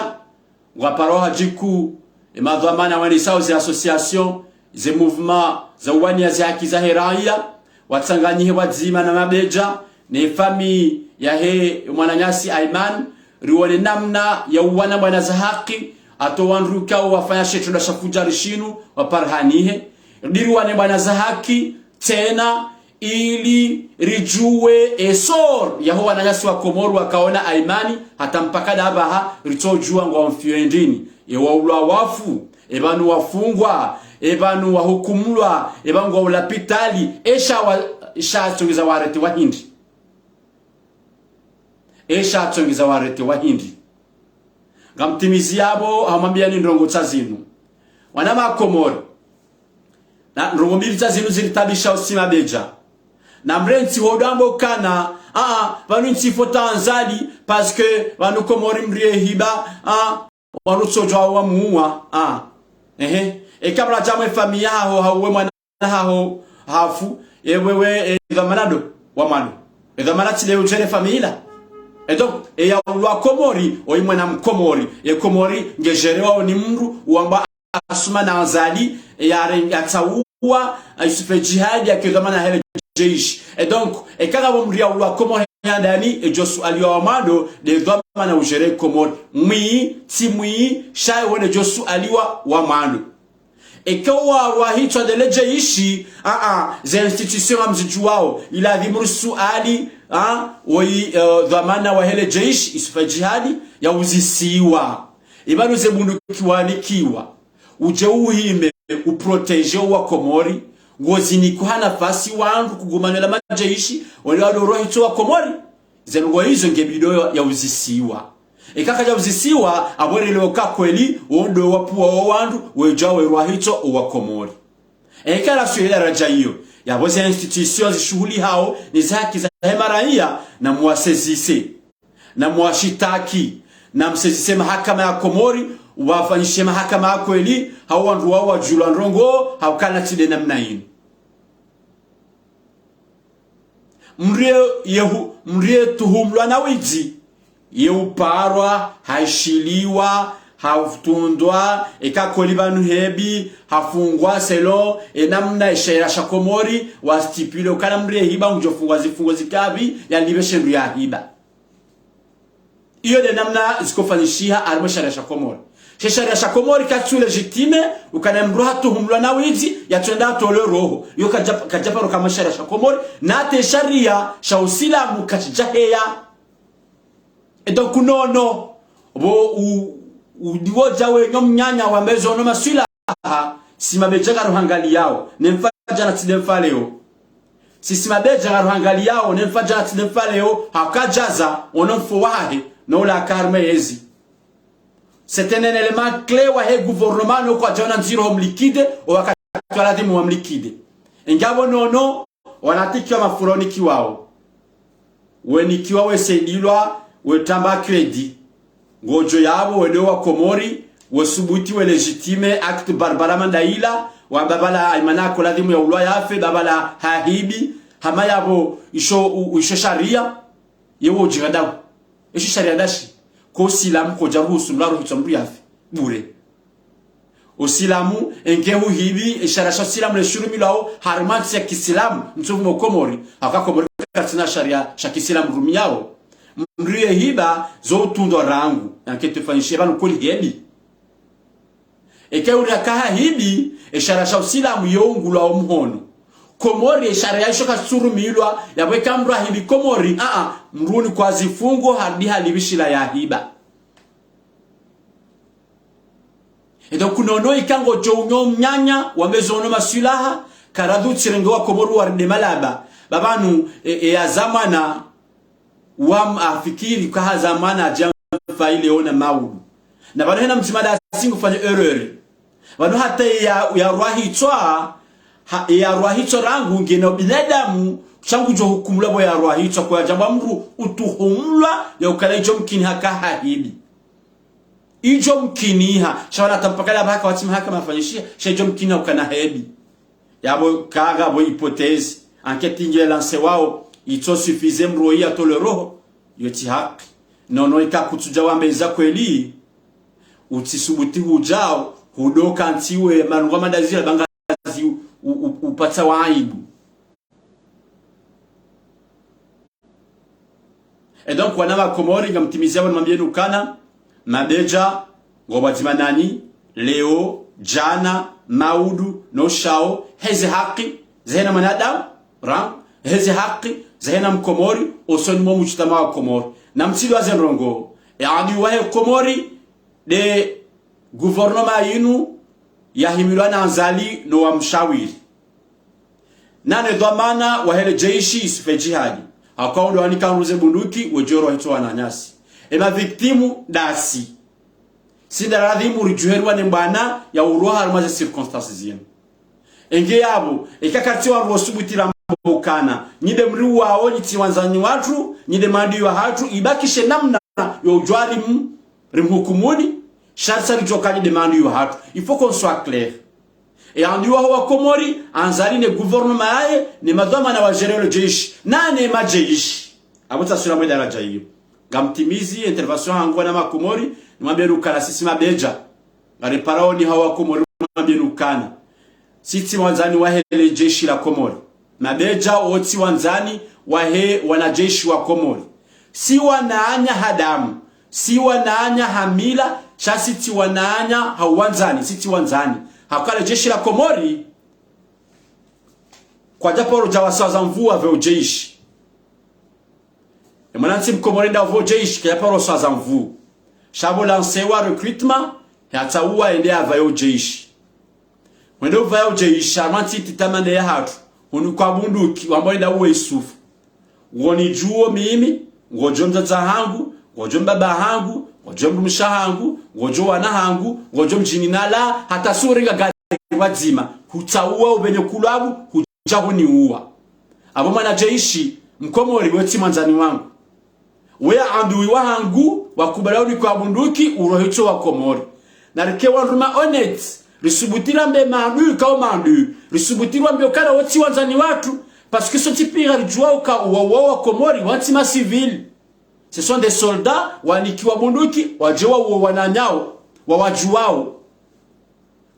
ngwaparao hadjiku, e madhwamana wanisao ze association, ze mouvement, za uwania ze haki zahe raia, watsanganyihe pvwadzima na mabedja, ne famille yahe mwananyasi Aiman, riwone namna ya uwana mbwana za haki, hata wandru ikao wafanya she shitrendwa sha fudjari shinu, waparihanihe. Ridiri wane mbwana za haki, tsena, ili ridjuwe e sort yaho wananyasi wa Komori wakaona Aimani, hata mpaka ndapvaha, ritsodjua ngwao mfio indrini. E waulwa wafu, e pvanu wafungwa, e pvanu wahukumulwa, e pvanu ngwao lapitali, e sha wa-, sha tsongeza warete wa hindri. E sha tsongeza warete wa hindri. Ngamtimizi yapvo, hamwambiani ndrongoo tsa zinu. Wana ma Komori. Na ndrongoo mbili tsa zinu ziritabisha usi mabedja. Na mrentsi hodambo kana, ah, ah, pvanu ntsi fota Azali, parce que pvanu Komori mdru yehiba, ah, wanu tsodjwa wamuwa, ah. Ehe. Eka mradja mwe famiyi yaho, hau we mwana haho, hafu, e wewe, e dhwamana ndo, wa mwando. E dhwamana tsi le udjere famiyi la. E donc, e ya ulwa Komori, oyi mwana Mkomori. E Komori, ngedjerewao ni mdru, wamba Assoumani Azali, e ya re-, ya tsauwa, a Youssouf Djihadi, ya ke dhwamana hele djeshi. E donc, eka ngapvo mdru ya ulwa Komori ya ndani, e djo sualiwa wa mwando, nde dhwamana udjere Komori. Mwi, tsi mwi, sha e wo nde djo sualiwa wa mwando. Eka wa, wa hitswa ndele djeshi, a, a, ze institutions ngamzidjuwao, ilazimu risuali, a, woyi, eh, dhwamana wa hele djeshi, Youssouf Djihadi, ya uzisiwa. Ipvanu ze bunduki wanikiwa, udje uhime, uprotégé wa Komori, ngozinikuha nafasi wandru kugumanela madjeshi, wale walo rohitso wa Komori. Ze ndrongo izo nge bidi ya, ya uzisiwa. Eka kadja uzisiwa, apvo relewe ka kweli, wo ndo wapvuwa wo wandru, wedja we rohitso wa Komori. Eka la suala radja iyo, yapvo ze institutions zishuhulihao, ni za haki za he maraiya, na muwasaisissé. Na muwashitaki, na msaisissé mahakama ya Komori, wafanyishe mahakama ya kweli, hau wandru wao wadjulwa ndrongo, hau kana tsi nde namna inu. Mdru ye, yehu, mdru ye tuhumlwa na widzi, ye uparwa, haishiliwa, hatundwa, eka kweli pvanu hebi, hafungwa selon, e namna e sharia sha Komori, wa stipulé, ukana mdru yehiba ngudjo fungwa zifungo zikapvi, yalipve she ndru yahiba. Iyo nde namna zikofanyishiha harimwa e sharia sha Komori. She sharia sha Komori katsu légitimé, ukana mdru hatuhumlwa na widzi, yatswenda yatolwe roho. Iyo kadja, kadja paro kamwe sharia sha Komori, na hata e sharia sha usilamu katsidja heya. E donc nono, pvo u, u, ndiwo dja wenyo mnyanya wambe zo no maswila, aha, si mabedja ngaruhangaliyao, ne mfa djana tsi nde mfa leo. Si, si mabedja ngaruhangaliyao, ne mfa djana tsi nde mfa leo, haka djaza, ono mfo wahahe, no ula aka harimwa yezi. C'est un élément clé wa he gouvernement, no kwadjaona ndziro ho mliquidé, o wakati wa ladhimu wa mliquidé. Ngapvo nono, wanatikiwa mafuroni kiwao. Wenikiwa wesaidilwa, wetamba crédit. Ngodjo yapvo wende wa Komori, wesubuti we légitimé acte barbare hama nda ila, wamba pvala Aymana ko ladhimu ya ulwa yafe, ba pvala hahibi, hama yapvo isho, u, isho sharia, yewo udjinga ndawo. Isho sharia ndashi, ko usilamu kodja ruhusu mdru arohitso mdru yafe. Bure. Usilamu, enge huhibi, e sharia sha usilamu le shurumilwao, harimwa ntsi ya kisilamu, ntsu mwa Komori, haka Komori katsina sharia sha kisilamu rumiyao. Mdru yehiba, zo utundwa rangu, enquête ifanyishihe pvanu kweli hebi. Eke uri haka hahibi, e sharia sha usilamu yo ungulwao mhono. Komori, e sharia isho katsurumilwa, yapvo eka mdru hahibi Komori, a, a, mdru unikwa zifungo, harudi halipve shila yahiba. E donc nono ika ngodjo unyo mnyanya, wambe zo no maswilaha, karadhu tsirenge wa Komori warende malaba. Ba pvanu, e, e ya zamana, wam afikiri ka ha zamana adja mfa ile ona maudu. Na pvanu hena mdzima ndasi ngufanya erreur. Pvanu hata ya, ya rwahitswa, ha, ya rwahitswa rangu ngena binadamu, sha ngudjo hukumlwa pvo ya rwahitswa kwa djambo mdru utuhumlwa ya ukana idjo mkini haka hahibi. Idjo mkiniha, sha wala tampakala pvaka watsi mahakama afanyishiha, sha idjo mkiniha ukana hebi. Yapvo kaga pvo hypothèse, enquête inge lancé wao, itso suffisé mdru oyi atolwe roho, yo tsi haki. Nono ika kutsudja wambe za kweli, utsisubuti hudjao, hudoka ntsiwe, malungu ma ndazila ba ngazi u, u, u, upatsa wa aibu. Et donc, wana wa Komori, ngamtimizia pvo nimwambieni ukana, mabedja, ngo pvwadzima nanyi, leo, djana, maudu, no shao, heze haki, zehena mwanadamu, ra, heze haki, zehena Mkomori, osoni mwa mujtamaa wa Komori. Na mtsidwa ze ndrongo, e adui wahe Komori, nde gouvernement yinu yahimilwa na Azali no wamshawiri. Nane dhwamana wa hele jeshi Youssouf Djihadi. Haka ndo wanika nruze bunduki, wedjoro hito wananyasi. E ma victimes ndasi. Sisi nda radhi muridjuherwa ne mbwana ya uroha harumwa ze circonstances zinu. Enge yapvo, eka katsi wandru wasubuti ra ukana nyi nde mriuwao, nyi tsi wandzani watru, nyi nde maadui wahatru, ibakishe namna yo udjwali m-, rimhukumuni, sha ritsaha ridjuwa uka nyi nde maadui wahatru. Il faut qu'on soit clair. E adui waho wa Komori, Azali ne gouvernement yahe, ne madhwamana wa gérer le jeshi, na ne majeshi. Apvo tsaswila mwe daradja iyo. Ngamtimizi intervention hangu wana Makomori, nimwambieni ukana sisi mabedja. Ngariparao ni hawa Komori, nimwambieni ukana sisi tsi wandzani wahe le jeshi la Komori. Mabedja wo tsi wandzani wahe wanajeshi wa Komori. Si wananya ha damu, si wananya ha mila, sha si tsi wananya ha wandzani, si tsi wandzani. Haka le jeshi la Komori, kwadja paro dja waswaza nvuu wapve ujeshi. E mwanantsi Mkomori nda upve ujeshi, kadja paro swaza nvuu. Sha pvo lancewa recrutement, yatsauwa ende yapvaye ujeshi. Wende upvaye ujeshi, harumwa ntsi titi hama nde yahatru, unikwa bunduki, wamba wende uwe isufa. Ngonidjuo mimi, ngodjo mdzadze hangu, ngodjo mbaba hangu, ngodjo mdrumshe hangu, ngodjo wana hangu, ngodjo mdjini nala, hata si urenga gari pvadzima, hutsauwa upvenye kulwabu, hudja huniuwa. Apvo mwanajeshi Mkomori, we tsi mwandzani wangu. We adui wahangu, wakubali unikwa bunduki, urohitso wa Komori. Narike wandru ma honnête, risubuti rambe maadui kao maadui, risubuti rambe ukana wo tsi wandzani watru, parce que sontsi piya ngaridjuao uka uwauwao wa Komori, wo tsi ma civils. Ce sont des soldats, wanikiwa bunduki, wadje wauwe wananyao, wawadjuwao.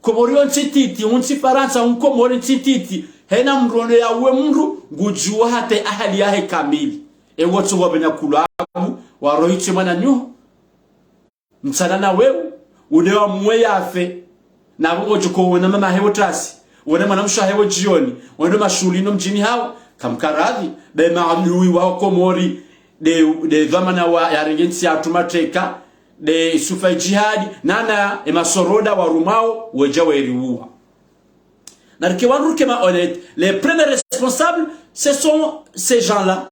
Komori yo ntsi titi, hu ntsi Farantsa, hu Komori ntsi titi, hena mndru ono yauwe mndru, ngudjuwa hata ahali yahe kamili. Ewo tsi wapvenya kulwabu, warohitse mwananyaho. Mtsana na wewe, ude wa mwe yafe. Na pvo ngodjo ko wona mama hewo tasi, wone mwanamshe hewo djioni, wone mashuhuli no mdjini hawo, kamkaradhi, be maadui wa Komori, de, de dhwamana wa yarenge ntsi yahatru mateka, de isufa jihadi, nana e masoroda warumao, wedja weriuwa. Narike wandru rike ma honnête, les premiers responsables, ce sont ces gens-là.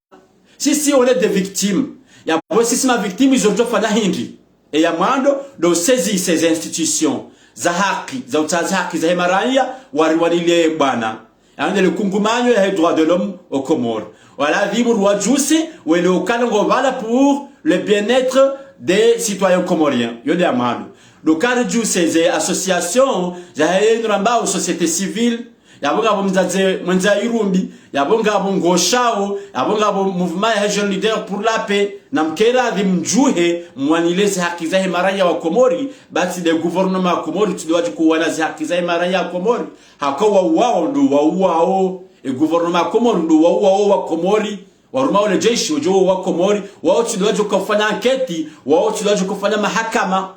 Sisi on est des victimes. Yapvo sisi ma victimes izo ridjofanya hindri. E ya mwando, ndo saisir ces institutions za haki, za utsaha ze haki zahe maraya, wariwanile bwana. Yaani le kungumanyo yahe droits de l'homme au Comores. Waladhimu ruwadjuse, wele ukana ngo pvala pour le bien-être des citoyens comoriens. Yo nde ya mwando. Ndo ka ridjuse ze associations, zahe yinu rambao société civile, yapvo ngapvo mdzadze mwendza irumbi, yapvo ngapvo ngoshao, yapvo ngapvo mouvement ya Jeunes Leaders pour la Paix, na mkeradhi mdjuhe, mwanile ze haki zahe maraya wa Komori, ba tsi nde gouvernement wa Komori, tsi nde wadjo kuwana ze haki zahe maraya wa Komori, haka wauwao ndo wauwao, e gouvernement wa Komori ndo wauwao wa Komori, warumao le jeshi, wadjo wa Komori, wao tsi nde wadjo kofanya enquête, wao tsi nde wadjo kofanya mahakama.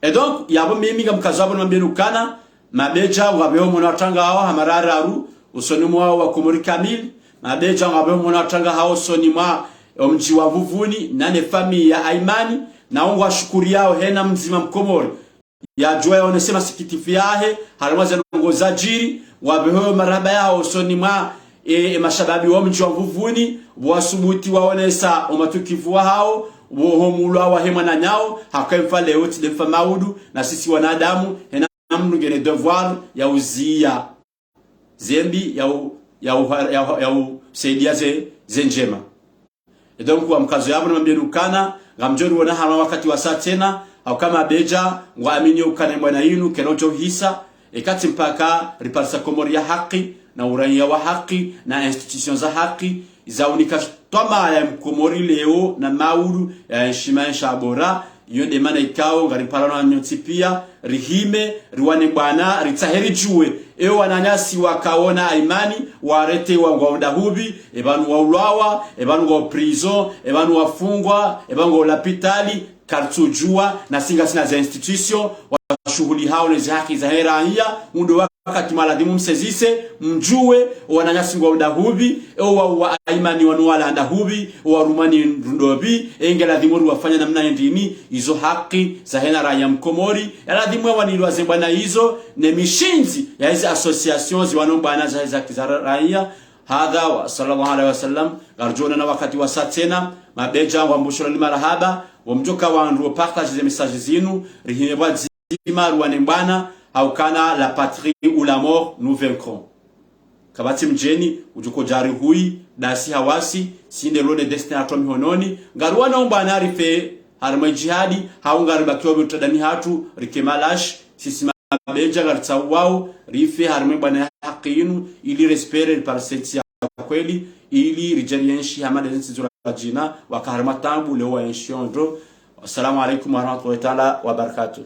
Et donc, yapvo mimi ngamkazo apvo nimwambieni ukana, mabedja ngwapveho mwana watranga hawo ha mara raru, usoni mwawo wa Komori kamili, mabedja ngwapveho mwana watranga hawo usoni mwa omdji wa Mvuvuni, nane famiyi ya Aimani, na ungwashukuriyao hena mdzima Mkomori. Yadjuwa yaonese masikitifu yahe, harumwa ze ndrongoo zadjiri, wapveho marahaba yawo usoni mwa, e, e mashababi wa mdji wa Mvuvuni, wasubuti waonesa omatukivu wahawo, woho mulwa wahe mwananyawo, haka mfa leo tsi nde mfa maudu, na sisi wanadamu, hena mndru ngena devoir ya uziya zembi, ya u-, ya u-, ya u-, ya usaidia ze, ze ndjema. Et donc, wa mkazo yapvo nimwambieni ukana, ngamdjo riwona harumwa wakati wasa tsena, hauka mabedja, ngwaamini ukana mbwana yinu, kayina udjo hisa, e kati mpaka riparisa Komori ya haki, na uraya wa haki, na institutions za haki, za unika twamaya Mkomori leo, na maudu, ya enshi maesha bora, yo nde mana ikao, ngariparano nyontsi piya, rihime, riwane bwana, ritsahe ridjuwe. Ewo wananyasi wakaona Aimani, warete wa ngwao ndahupvi, e pvanu waulwawa, e pvanu ngwao prison, e pvanu wafungwa, e pvanu ngwao lapitali, karitsudjuwa, na si ngasina ze institutions, washuhulihao ne ze haki zahe raya, ndo wakati mwaladhimu msezise, mdjuwe, wananyasi ngwao ndahupvi, ewo wa, wa Aimani wanu wala ndahupvi, ewo warumwa ni ndrundopvi, e ngeladhimu riwafanya namna hindrini, izo haki zahe na raya Mkomori, yaladhimu yawanilwa ze bwana izo, ne mishindzi ya hizi associations ziwano bwana za hizi haki za ra-, raya. Hadha wa sallallahu alaihi wasallam, ngaridjo onana wakati wasa tsena, mabedja ngwambushulani marahaba, womdjoka wandru wo partage ze message zinu, rihime pvwadzima, riwane bwana, haukana la patrie ou la mort, nous vaincrons. Kapvatsi mdjeni udjo kodjari huyi, ndasi hawasi, si nde lone destin hatru mihononi, ngariwanao mbwana rife harimwa djihadi, hau ngaribakiwao mtradani hatru, rike malashi, sisi mabedja ngaritsauwao, rife harimwa mbwana ya haki inu, ili respere ripare entsi ya kweli, ili ridje rienshi hama ndeze ntsi zura djina, waka harimwa taabu, leo waenshi ondro. Assalamu alaikum warahmatullahi taala wabarakatuh.